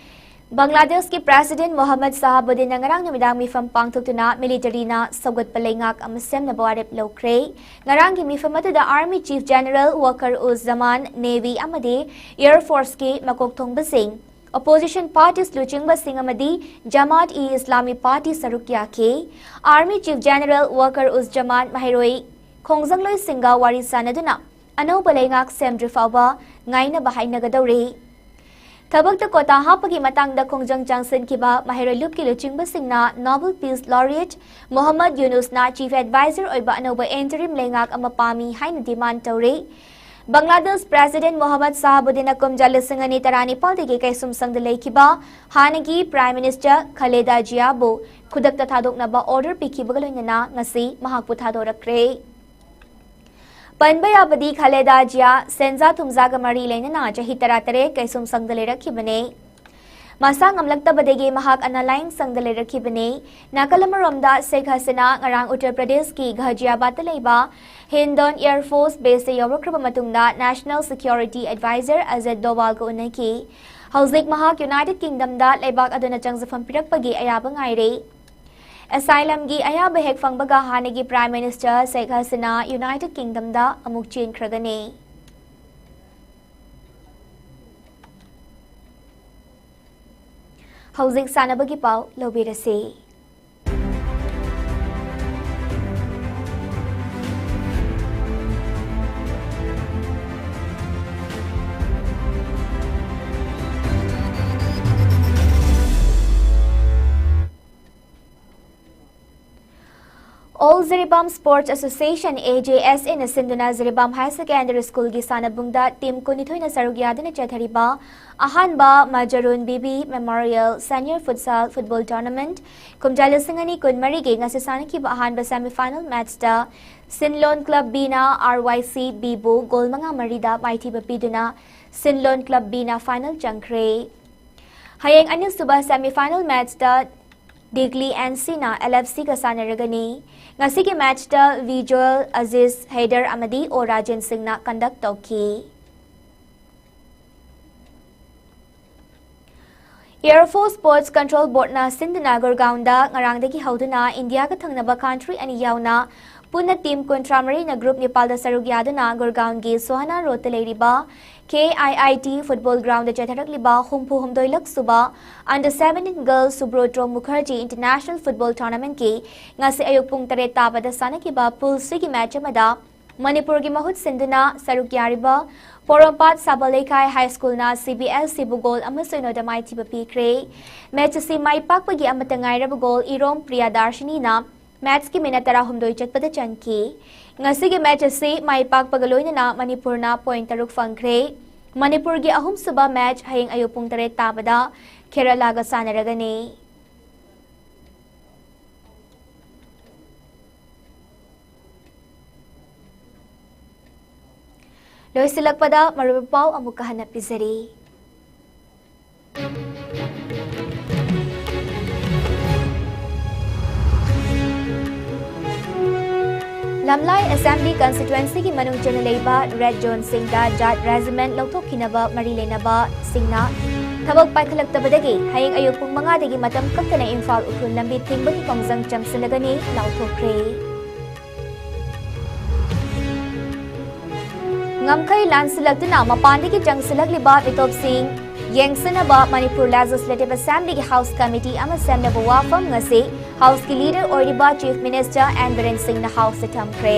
ꯕꯪꯒ꯭ꯂꯥꯗꯦꯁꯀꯤ President ꯃꯣꯍꯝꯃꯗ ꯁꯍꯥꯕꯨꯗꯤꯟꯅ ꯉꯔꯥꯡ ꯅꯨꯃꯤꯗꯥꯡ ꯃꯤꯐꯝ ꯄꯥꯡꯊꯣꯛꯇꯨꯅ militaryꯅ ꯁꯧꯒꯠꯄ ꯂꯩꯉꯥꯛ ꯑꯃ ꯁꯦꯝꯅꯕ ꯋꯥꯔꯦꯞ ꯂꯧꯈ꯭ꯔꯦ꯫ ꯉꯔꯥꯡꯒꯤ ꯃꯤꯐꯝ ꯑꯗꯨꯗ Army Chief General Waker uz Zaman, Navy ꯑꯃꯗꯤ Air Forceꯀꯤ ꯃꯀꯣꯛ ꯊꯣꯡꯕꯁꯤꯡ, opposition parties ꯂꯨꯆꯤꯡꯕꯁꯤꯡ ꯑꯃꯗꯤ ꯖꯃꯥꯠ-ꯏ-ꯏꯁꯂꯥꯃꯤ party ꯁꯔꯨꯛ ꯌꯥꯈꯤ꯫ Army Chief General Waker uz ꯖꯃꯥꯟ ꯃꯍꯩꯔꯣꯏ ꯈꯣꯡꯖꯪꯂꯣꯏꯁꯤꯡꯒ ꯋꯥꯔꯤ ꯁꯥꯅꯗꯨꯅ ꯑꯅꯧꯕ ꯂꯩꯉꯥꯛ ꯁꯦꯝꯗ꯭ꯔꯤ ꯐꯥꯎꯕ ꯉꯥꯏꯅꯕ ꯍꯥꯏꯅꯒꯗꯧꯔꯤ꯫ ꯊꯕꯛꯇ ꯀꯣꯇꯥ ꯍꯥꯞꯄꯒꯤ ꯃꯇꯥꯡꯗ ꯈꯣꯡꯖꯪ ꯆꯪꯁꯤꯟꯈꯤꯕ ꯃꯍꯩꯔꯣꯏ ꯂꯨꯞꯀꯤ ꯂꯨꯆꯤꯡꯕꯁꯤꯡꯅ Nobel Peace Laureate Mohammad ꯌꯨꯅꯨꯁꯅ Chief Advisor ꯑꯣꯏꯕ ꯑꯅꯧꯕ interim ꯂꯩꯉꯥꯛ ꯑꯃ ꯄꯥꯝꯃꯤ ꯍꯥꯏꯅ demand ꯇꯧꯔꯤ꯫ ꯕꯪꯒ꯭ꯂꯥꯗꯦꯁ President ꯃꯣꯍꯝꯃꯗ ꯁꯍꯥꯕꯨꯗꯤꯟꯅ ꯀꯨꯝꯖꯥ ꯂꯤꯁꯤꯡ ꯑꯅꯤ ꯇꯔꯥꯅꯤꯄꯥꯜꯗꯒꯤ ꯀꯩꯁꯨꯝꯁꯪꯗ ꯂꯩꯈꯤꯕ ꯍꯥꯟꯅꯒꯤ Prime Minister ꯈꯂꯦꯗꯥ ꯖꯤꯌꯥꯕꯨ ꯈꯨꯗꯛꯇ ꯊꯥꯗꯣꯛꯅꯕ order ꯄꯤꯈꯤꯕꯒ ꯂꯣꯏꯅꯅ ꯉꯁꯤ ꯃꯍꯥꯛꯄꯨ ꯊꯥꯗꯣꯔꯛꯈ꯭ꯔꯦ꯫ ꯄꯟꯕ ꯌꯥꯕꯗꯤ ꯈꯂꯦꯗꯥ ꯖꯤꯌꯥ ꯁꯦꯟꯖꯥ ꯊꯨꯝꯖꯥꯒ ꯃꯔꯤ ꯂꯩꯅꯅ ꯆꯍꯤ ꯇꯔꯥꯇꯔꯦꯠ ꯀꯩꯁꯨꯝꯁꯪꯗ ꯂꯩꯔꯛꯈꯤꯕꯅꯦ꯫ ꯃꯁꯥ ꯉꯝꯂꯛꯇꯕꯗꯒꯤ ꯃꯍꯥꯛ ꯑꯅꯥ ꯂꯥꯌꯦꯡ ꯁꯪꯗ ꯂꯩꯔꯛꯈꯤꯕꯅꯤ꯫ ꯅꯥꯀꯜ ꯑꯃꯔꯣꯝꯗ ꯁꯦꯈ ꯍꯁꯤꯅꯥ ꯉꯔꯥꯡ ꯎꯠꯇꯔ ꯄ꯭ꯔꯗꯦꯁꯀꯤ ꯘꯖꯤꯌꯥꯕꯥꯗꯇ ꯂꯩꯕ ꯍꯤꯟꯗꯣꯟ Air Force Baseꯇ ꯌꯧꯔꯛꯈ꯭ꯔꯕ ꯃꯇꯨꯡꯗ National Security Advisor ꯑꯖꯤꯠ ꯗꯣꯋꯥꯜꯒ ꯎꯅꯈꯤ꯫ ꯍꯧꯖꯤꯛ ꯃꯍꯥꯛ United Kingdomꯗ ꯂꯩꯕꯥꯛ ꯑꯗꯨꯅ ꯆꯪꯖꯐꯝ ꯄꯤꯔꯛꯄꯒꯤ ꯑꯌꯥꯕ ꯉꯥꯏꯔꯤ꯫ Asylumꯒꯤ ꯑꯌꯥꯕ ꯍꯦꯛ ꯐꯪꯕꯒ ꯍꯥꯟꯅꯒꯤ Prime Minister ꯁꯦꯈ ꯍꯁꯤꯅꯥ United Kingdomꯗ ꯑꯃꯨꯛ ꯆꯦꯟꯈ꯭ꯔꯒꯅꯤ꯫ ꯍꯧꯖꯤꯛ ꯁꯥꯟꯅꯕꯒꯤ ꯄꯥꯎ ꯂꯧꯕꯤꯔꯁꯤ꯫ All Jiribam Sports Association, A J S Aꯅ ꯁꯤꯟꯗꯨꯅ ꯖꯤꯔꯤꯕꯥꯝ Higher Secondary Schoolꯒꯤ ꯁꯥꯟꯅꯕꯨꯡꯗ team ꯀꯨꯟꯅꯤꯊꯣꯏꯅ ꯁꯔꯨꯛ ꯌꯥꯗꯨꯅ ꯆꯠꯊꯔꯤꯕ ꯑꯍꯥꯟꯕ ꯃꯖꯔꯨꯟ ꯕꯤꯕꯤ Memorial Senior Futsal Football Tournament ꯀꯨꯝꯖꯥ ꯂꯤꯁꯤꯡ ꯑꯅꯤ ꯀꯨꯟꯃꯔꯤꯒꯤ ꯉꯁꯤ ꯁꯥꯟꯅꯈꯤꯕ ꯑꯍꯥꯟꯕ semi final matchꯇ ꯁꯤꯟꯂꯣꯟ Club Bꯅ R Y C Bꯕꯨ goal ꯃꯉꯥ ꯃꯔꯤꯗ ꯃꯥꯏꯊꯤꯕ ꯄꯤꯗꯨꯅ ꯁꯤꯟꯂꯣꯟ Club Bꯅ final ꯆꯪꯈ꯭ꯔꯦ꯫ ꯍꯌꯦꯡ ꯑꯅꯤꯁꯨꯕ semi final matchꯇ ꯗꯤꯒ꯭ꯂꯤ ꯑꯦꯟ ꯁꯤꯅ ꯑꯦꯜ ꯑꯦꯐ ꯁꯤꯒ ꯁꯥꯟꯅꯔꯒꯅꯤ꯫ ꯉꯁꯤꯒꯤ ꯃꯦꯆꯇ ꯚꯤꯖꯨꯑꯦꯜ ꯑꯖꯤꯖ ꯍꯩꯗꯔ ꯑꯃꯗꯤ ꯑꯣ ꯔꯥꯖꯦꯟ ꯁꯤꯡꯅ ꯀꯟꯗꯛ ꯇꯧꯈꯤ꯫ ꯑꯦꯌꯔ ꯐꯣꯔꯁ ꯁ꯭ꯄꯣꯔꯠꯁ ꯀꯟꯇ꯭ꯔꯣꯜ ꯕꯣꯔꯗꯅ ꯁꯤꯟꯗꯨꯅ ꯒꯨꯔꯒꯥꯎꯟꯗ ꯉꯔꯥꯡꯗꯒꯤ ꯍꯧꯗꯨꯅ ꯏꯟꯗꯤꯌꯥꯒ ꯊꯪꯅꯕ ꯀꯟꯇ꯭ꯔꯤ ꯑꯅꯤ ꯌꯥꯎꯅ ꯄꯨꯟꯅ ꯇꯤꯝ ꯀꯨꯟꯊ꯭ꯔꯥ ꯃꯔꯤꯅ ꯒ꯭ꯔꯨꯞ ꯅꯤꯄꯥꯜꯗ ꯁꯔꯨꯛ ꯌꯥꯗꯨꯅ ꯒꯨꯔꯒꯥꯎꯟꯒꯤ ꯁꯣꯍꯥꯅꯥ ꯔꯣꯗꯇ ꯂꯩꯔꯤꯕ K I I T football ground ꯆꯠꯊꯔꯛꯂꯤꯕ ꯍꯨꯝꯐꯨ ꯍꯨꯝꯗꯣꯏꯂꯛ sub under seventeen girls Subroto Mukherjee international football ꯇꯣꯔꯅꯥꯃꯦꯟꯠꯀꯤ ꯉꯁꯤ ꯑꯌꯨꯛ ꯄꯨꯡ ꯇꯔꯦꯠ ꯇꯥꯕꯗ ꯁꯥꯟꯅꯈꯤꯕ ꯄꯨꯜ ꯁꯤꯒꯤ ꯃꯦꯆ ꯑꯃꯗ ꯃꯅꯤꯄꯨꯔꯒꯤ ꯃꯍꯨꯠ ꯁꯤꯟꯗꯨꯅ ꯁꯔꯨꯛ ꯌꯥꯔꯤꯕ ꯄꯣꯔꯣꯝꯄꯥꯠ ꯁꯥꯕꯜ ꯂꯩꯀꯥꯏ ꯍꯥꯏ ꯁ꯭ꯀꯨꯜꯅ ꯁꯤ ꯕꯤ ꯑꯦꯁ ꯁꯤꯕꯨ ꯒꯣꯜ ꯑꯃ ꯁꯣꯏꯅꯣꯗ ꯃꯥꯏꯊꯤꯕ ꯄꯤꯈ꯭ꯔꯦ꯫ ꯃꯦꯆ ꯑꯁꯤ ꯃꯥꯏ ꯄꯥꯛꯄꯒꯤ ꯑꯃꯠꯇ ꯉꯥꯏꯔꯕ ꯒꯣꯜ ꯏꯔꯣꯝ ꯄ꯭ꯔꯤꯌꯥꯗꯥꯔꯁꯤꯅꯤꯅ ꯃꯦꯆꯀꯤ ꯃꯤꯅꯠ ꯇꯔꯥꯍꯨꯝꯗꯣꯏ ꯆꯠꯄꯗ ꯆꯟꯈꯤ꯫ ꯉꯁꯤꯒꯤ ꯃꯦꯆ ꯑꯁꯤ ꯃꯥꯏ ꯄꯥꯛꯄꯒ ꯂꯣꯏꯅꯅ ꯃꯅꯤꯄꯨꯔꯅ ꯄꯣꯏꯟꯠ ꯇꯔꯨꯛ ꯐꯪꯈ꯭ꯔꯦ꯫ ꯃꯅꯤꯄꯨꯔꯒꯤ ꯑꯍꯨꯝꯁꯨꯕ ꯃꯦꯆ ꯍꯌꯦꯡ ꯑꯌꯨꯛ ꯄꯨꯡ ꯇꯔꯦꯠ ꯇꯥꯕꯗ ꯀꯦꯔꯂꯥꯒ ꯁꯥꯟꯅꯔꯒꯅꯤ꯫ ꯂꯣꯏꯁꯤꯜꯂꯛꯄꯗ ꯃꯔꯨꯑꯣꯏꯕ ꯄꯥꯎ ꯑꯃꯨꯛꯀ ꯍꯟꯅ ꯄꯤꯖꯔꯤ꯫ ꯂꯝꯂꯥꯏ ꯑꯦꯁꯦꯝꯕ꯭ꯂꯤ ꯀꯟꯁꯇꯤꯇ꯭ꯋꯦꯟꯁꯤꯒꯤ ꯃꯅꯨꯡ ꯆꯟꯅ ꯂꯩꯕ ꯔꯦꯗ ꯖꯣꯟꯁꯤꯡꯗ ꯖꯥꯠ ꯔꯦꯖꯤꯃꯦꯟꯠ ꯂꯧꯊꯣꯛꯈꯤꯅꯕ ꯃꯔꯤ ꯂꯩꯅꯕꯁꯤꯡꯅ ꯊꯕꯛ ꯄꯥꯏꯈꯠꯂꯛꯇꯕꯗꯒꯤ ꯍꯌꯦꯡ ꯑꯌꯨꯛ ꯄꯨꯡ ꯃꯉꯥꯗꯒꯤ ꯃꯇꯝ ꯀꯛꯇꯅ ꯏꯝꯐꯥꯜ ꯎꯈ꯭ꯔꯨꯜ ꯂꯝꯕꯤ ꯊꯤꯡꯕꯒꯤ ꯈꯣꯡꯖꯪ ꯆꯪꯁꯤꯜꯂꯒꯅꯤ ꯂꯥꯎꯊꯣꯛꯈ꯭ꯔꯦ꯫ ꯉꯝꯈꯩ ꯂꯥꯟꯁꯤꯜꯂꯛꯇꯨꯅ ꯃꯄꯥꯟꯗꯒꯤ ꯆꯪꯁꯤꯜꯂꯛꯂꯤꯕ ꯃꯤꯇꯣꯞꯁꯤꯡ ꯌꯦꯡꯁꯤꯟꯅꯕ ꯃꯅꯤꯄꯨꯔ ꯂꯦꯖꯤꯁꯂꯦꯇꯤꯚ ꯑꯦꯁꯦꯝꯕ꯭ꯂꯤꯒꯤ ꯍꯥꯎꯁ ꯀꯃꯤꯇꯤ ꯑꯃ ꯁꯦꯝꯅꯕ ꯋꯥꯐꯝ ꯉꯁꯤ ꯍꯥꯎꯁꯀꯤ ꯂꯤꯗꯔ ꯑꯣꯏꯔꯤꯕ ꯆꯤꯐ ꯃꯤꯅꯤꯁꯇꯔ ꯑꯦꯟ ꯕꯤꯔꯦꯟ ꯁꯤꯡꯅ ꯍꯥꯎꯁꯇ ꯊꯝꯈ꯭ꯔꯦ꯫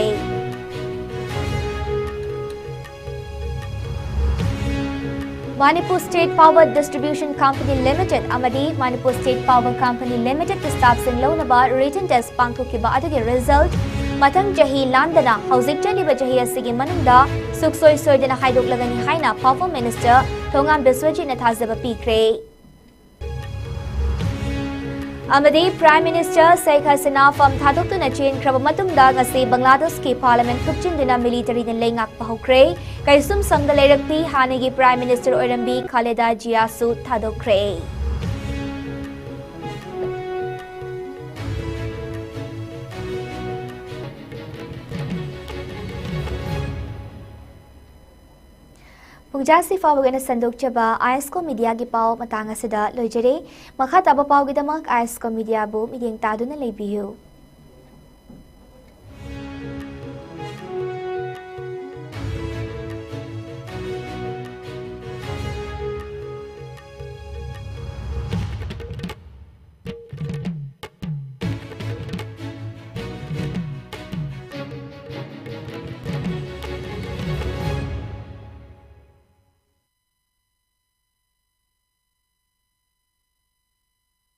Manipur state power distribution company limited ꯑꯃꯗꯤ ꯃꯅꯤꯄꯨꯔ ꯁ꯭ꯇꯦꯠ ꯄꯥꯋꯔ ꯀꯝꯄꯅꯤ ꯂꯤꯃꯤꯇꯦꯗꯀꯤ ꯁ꯭ꯇꯥꯐꯁꯤꯡ ꯂꯧꯅꯕ ꯔꯤꯇꯟ ꯇꯦꯁ ꯄꯥꯡꯊꯣꯛꯈꯤꯕ ꯑꯗꯨꯒꯤ ꯔꯤꯖꯜꯠ ꯃꯊꯪ ꯆꯍꯤ ꯂꯥꯟꯗꯅ ꯍꯧꯖꯤꯛ ꯆꯠꯂꯤꯕ ꯆꯍꯤ ꯑꯁꯤꯒꯤ ꯃꯅꯨꯡꯗ ꯁꯨꯛꯁꯣꯏ ꯁꯣꯏꯗꯅ ꯍꯥꯏꯗꯣꯛꯂꯒꯅꯤ ꯍꯥꯏꯅ ꯄꯥꯋꯔ ꯃꯤꯅꯤꯁꯇꯔ ꯊꯣꯉꯥꯝ ꯕꯤꯁ꯭ꯋꯖꯤꯠꯅ ꯊꯥꯖꯕ ꯄꯤꯈ꯭ꯔꯦ꯫ ꯑꯃꯗꯤ ꯄ꯭ꯔꯥꯏꯝ ꯃꯤꯅꯤꯁꯇꯔ ꯁꯦꯈ ꯍꯁꯤꯅꯥ ꯐꯝ ꯊꯥꯗꯣꯛꯇꯨꯅ ꯆꯦꯟꯈ꯭ꯔꯕ ꯃꯇꯨꯡꯗ ꯉꯁꯤ ꯕꯪꯒ꯭ꯂꯥꯗꯦꯁꯀꯤ ꯄꯥꯔꯂꯤꯌꯥꯃꯦꯟꯠ ꯊꯨꯞꯆꯤꯟꯗꯨꯅ ꯃꯤꯂꯤꯇꯔꯤꯅ ꯂꯩꯉꯥꯛꯄ ꯍꯧꯈ꯭ꯔꯦ꯫ ꯀꯩꯁꯨꯝꯁꯪꯗ ꯂꯩꯔꯛꯄꯤ ꯍꯥꯟꯅꯒꯤ ꯄ꯭ꯔꯥꯏꯝ ꯃꯤꯅꯤꯁꯇꯔ ꯑꯣꯏꯔꯝꯕꯤ ꯈꯥꯂꯦꯗꯥ ꯖꯤꯌꯥꯁꯨ ꯊꯥꯗꯣꯛꯈ꯭ꯔꯦ꯫ ꯄꯨꯡꯖꯥꯁꯤ ꯐꯥꯎꯕꯒꯤ ꯑꯣꯏꯅ ꯁꯟꯗꯣꯛꯆꯕ ꯑꯥꯏ ꯑꯦꯁ ꯀꯣ ꯃꯤꯗꯤꯌꯥꯒꯤ ꯄꯥꯎ ꯃꯇꯥꯡ ꯑꯁꯤꯗ ꯂꯣꯏꯖꯔꯦ꯫ ꯃꯈꯥ ꯇꯥꯕ ꯄꯥꯎꯒꯤꯗꯃꯛ ꯑꯥꯏ ꯑꯦꯁ ꯀꯣ ꯃꯤꯗꯤꯌꯥꯕꯨ ꯃꯤꯠꯌꯦꯡ ꯇꯥꯗꯨꯅ ꯂꯩꯕꯤꯌꯨ꯫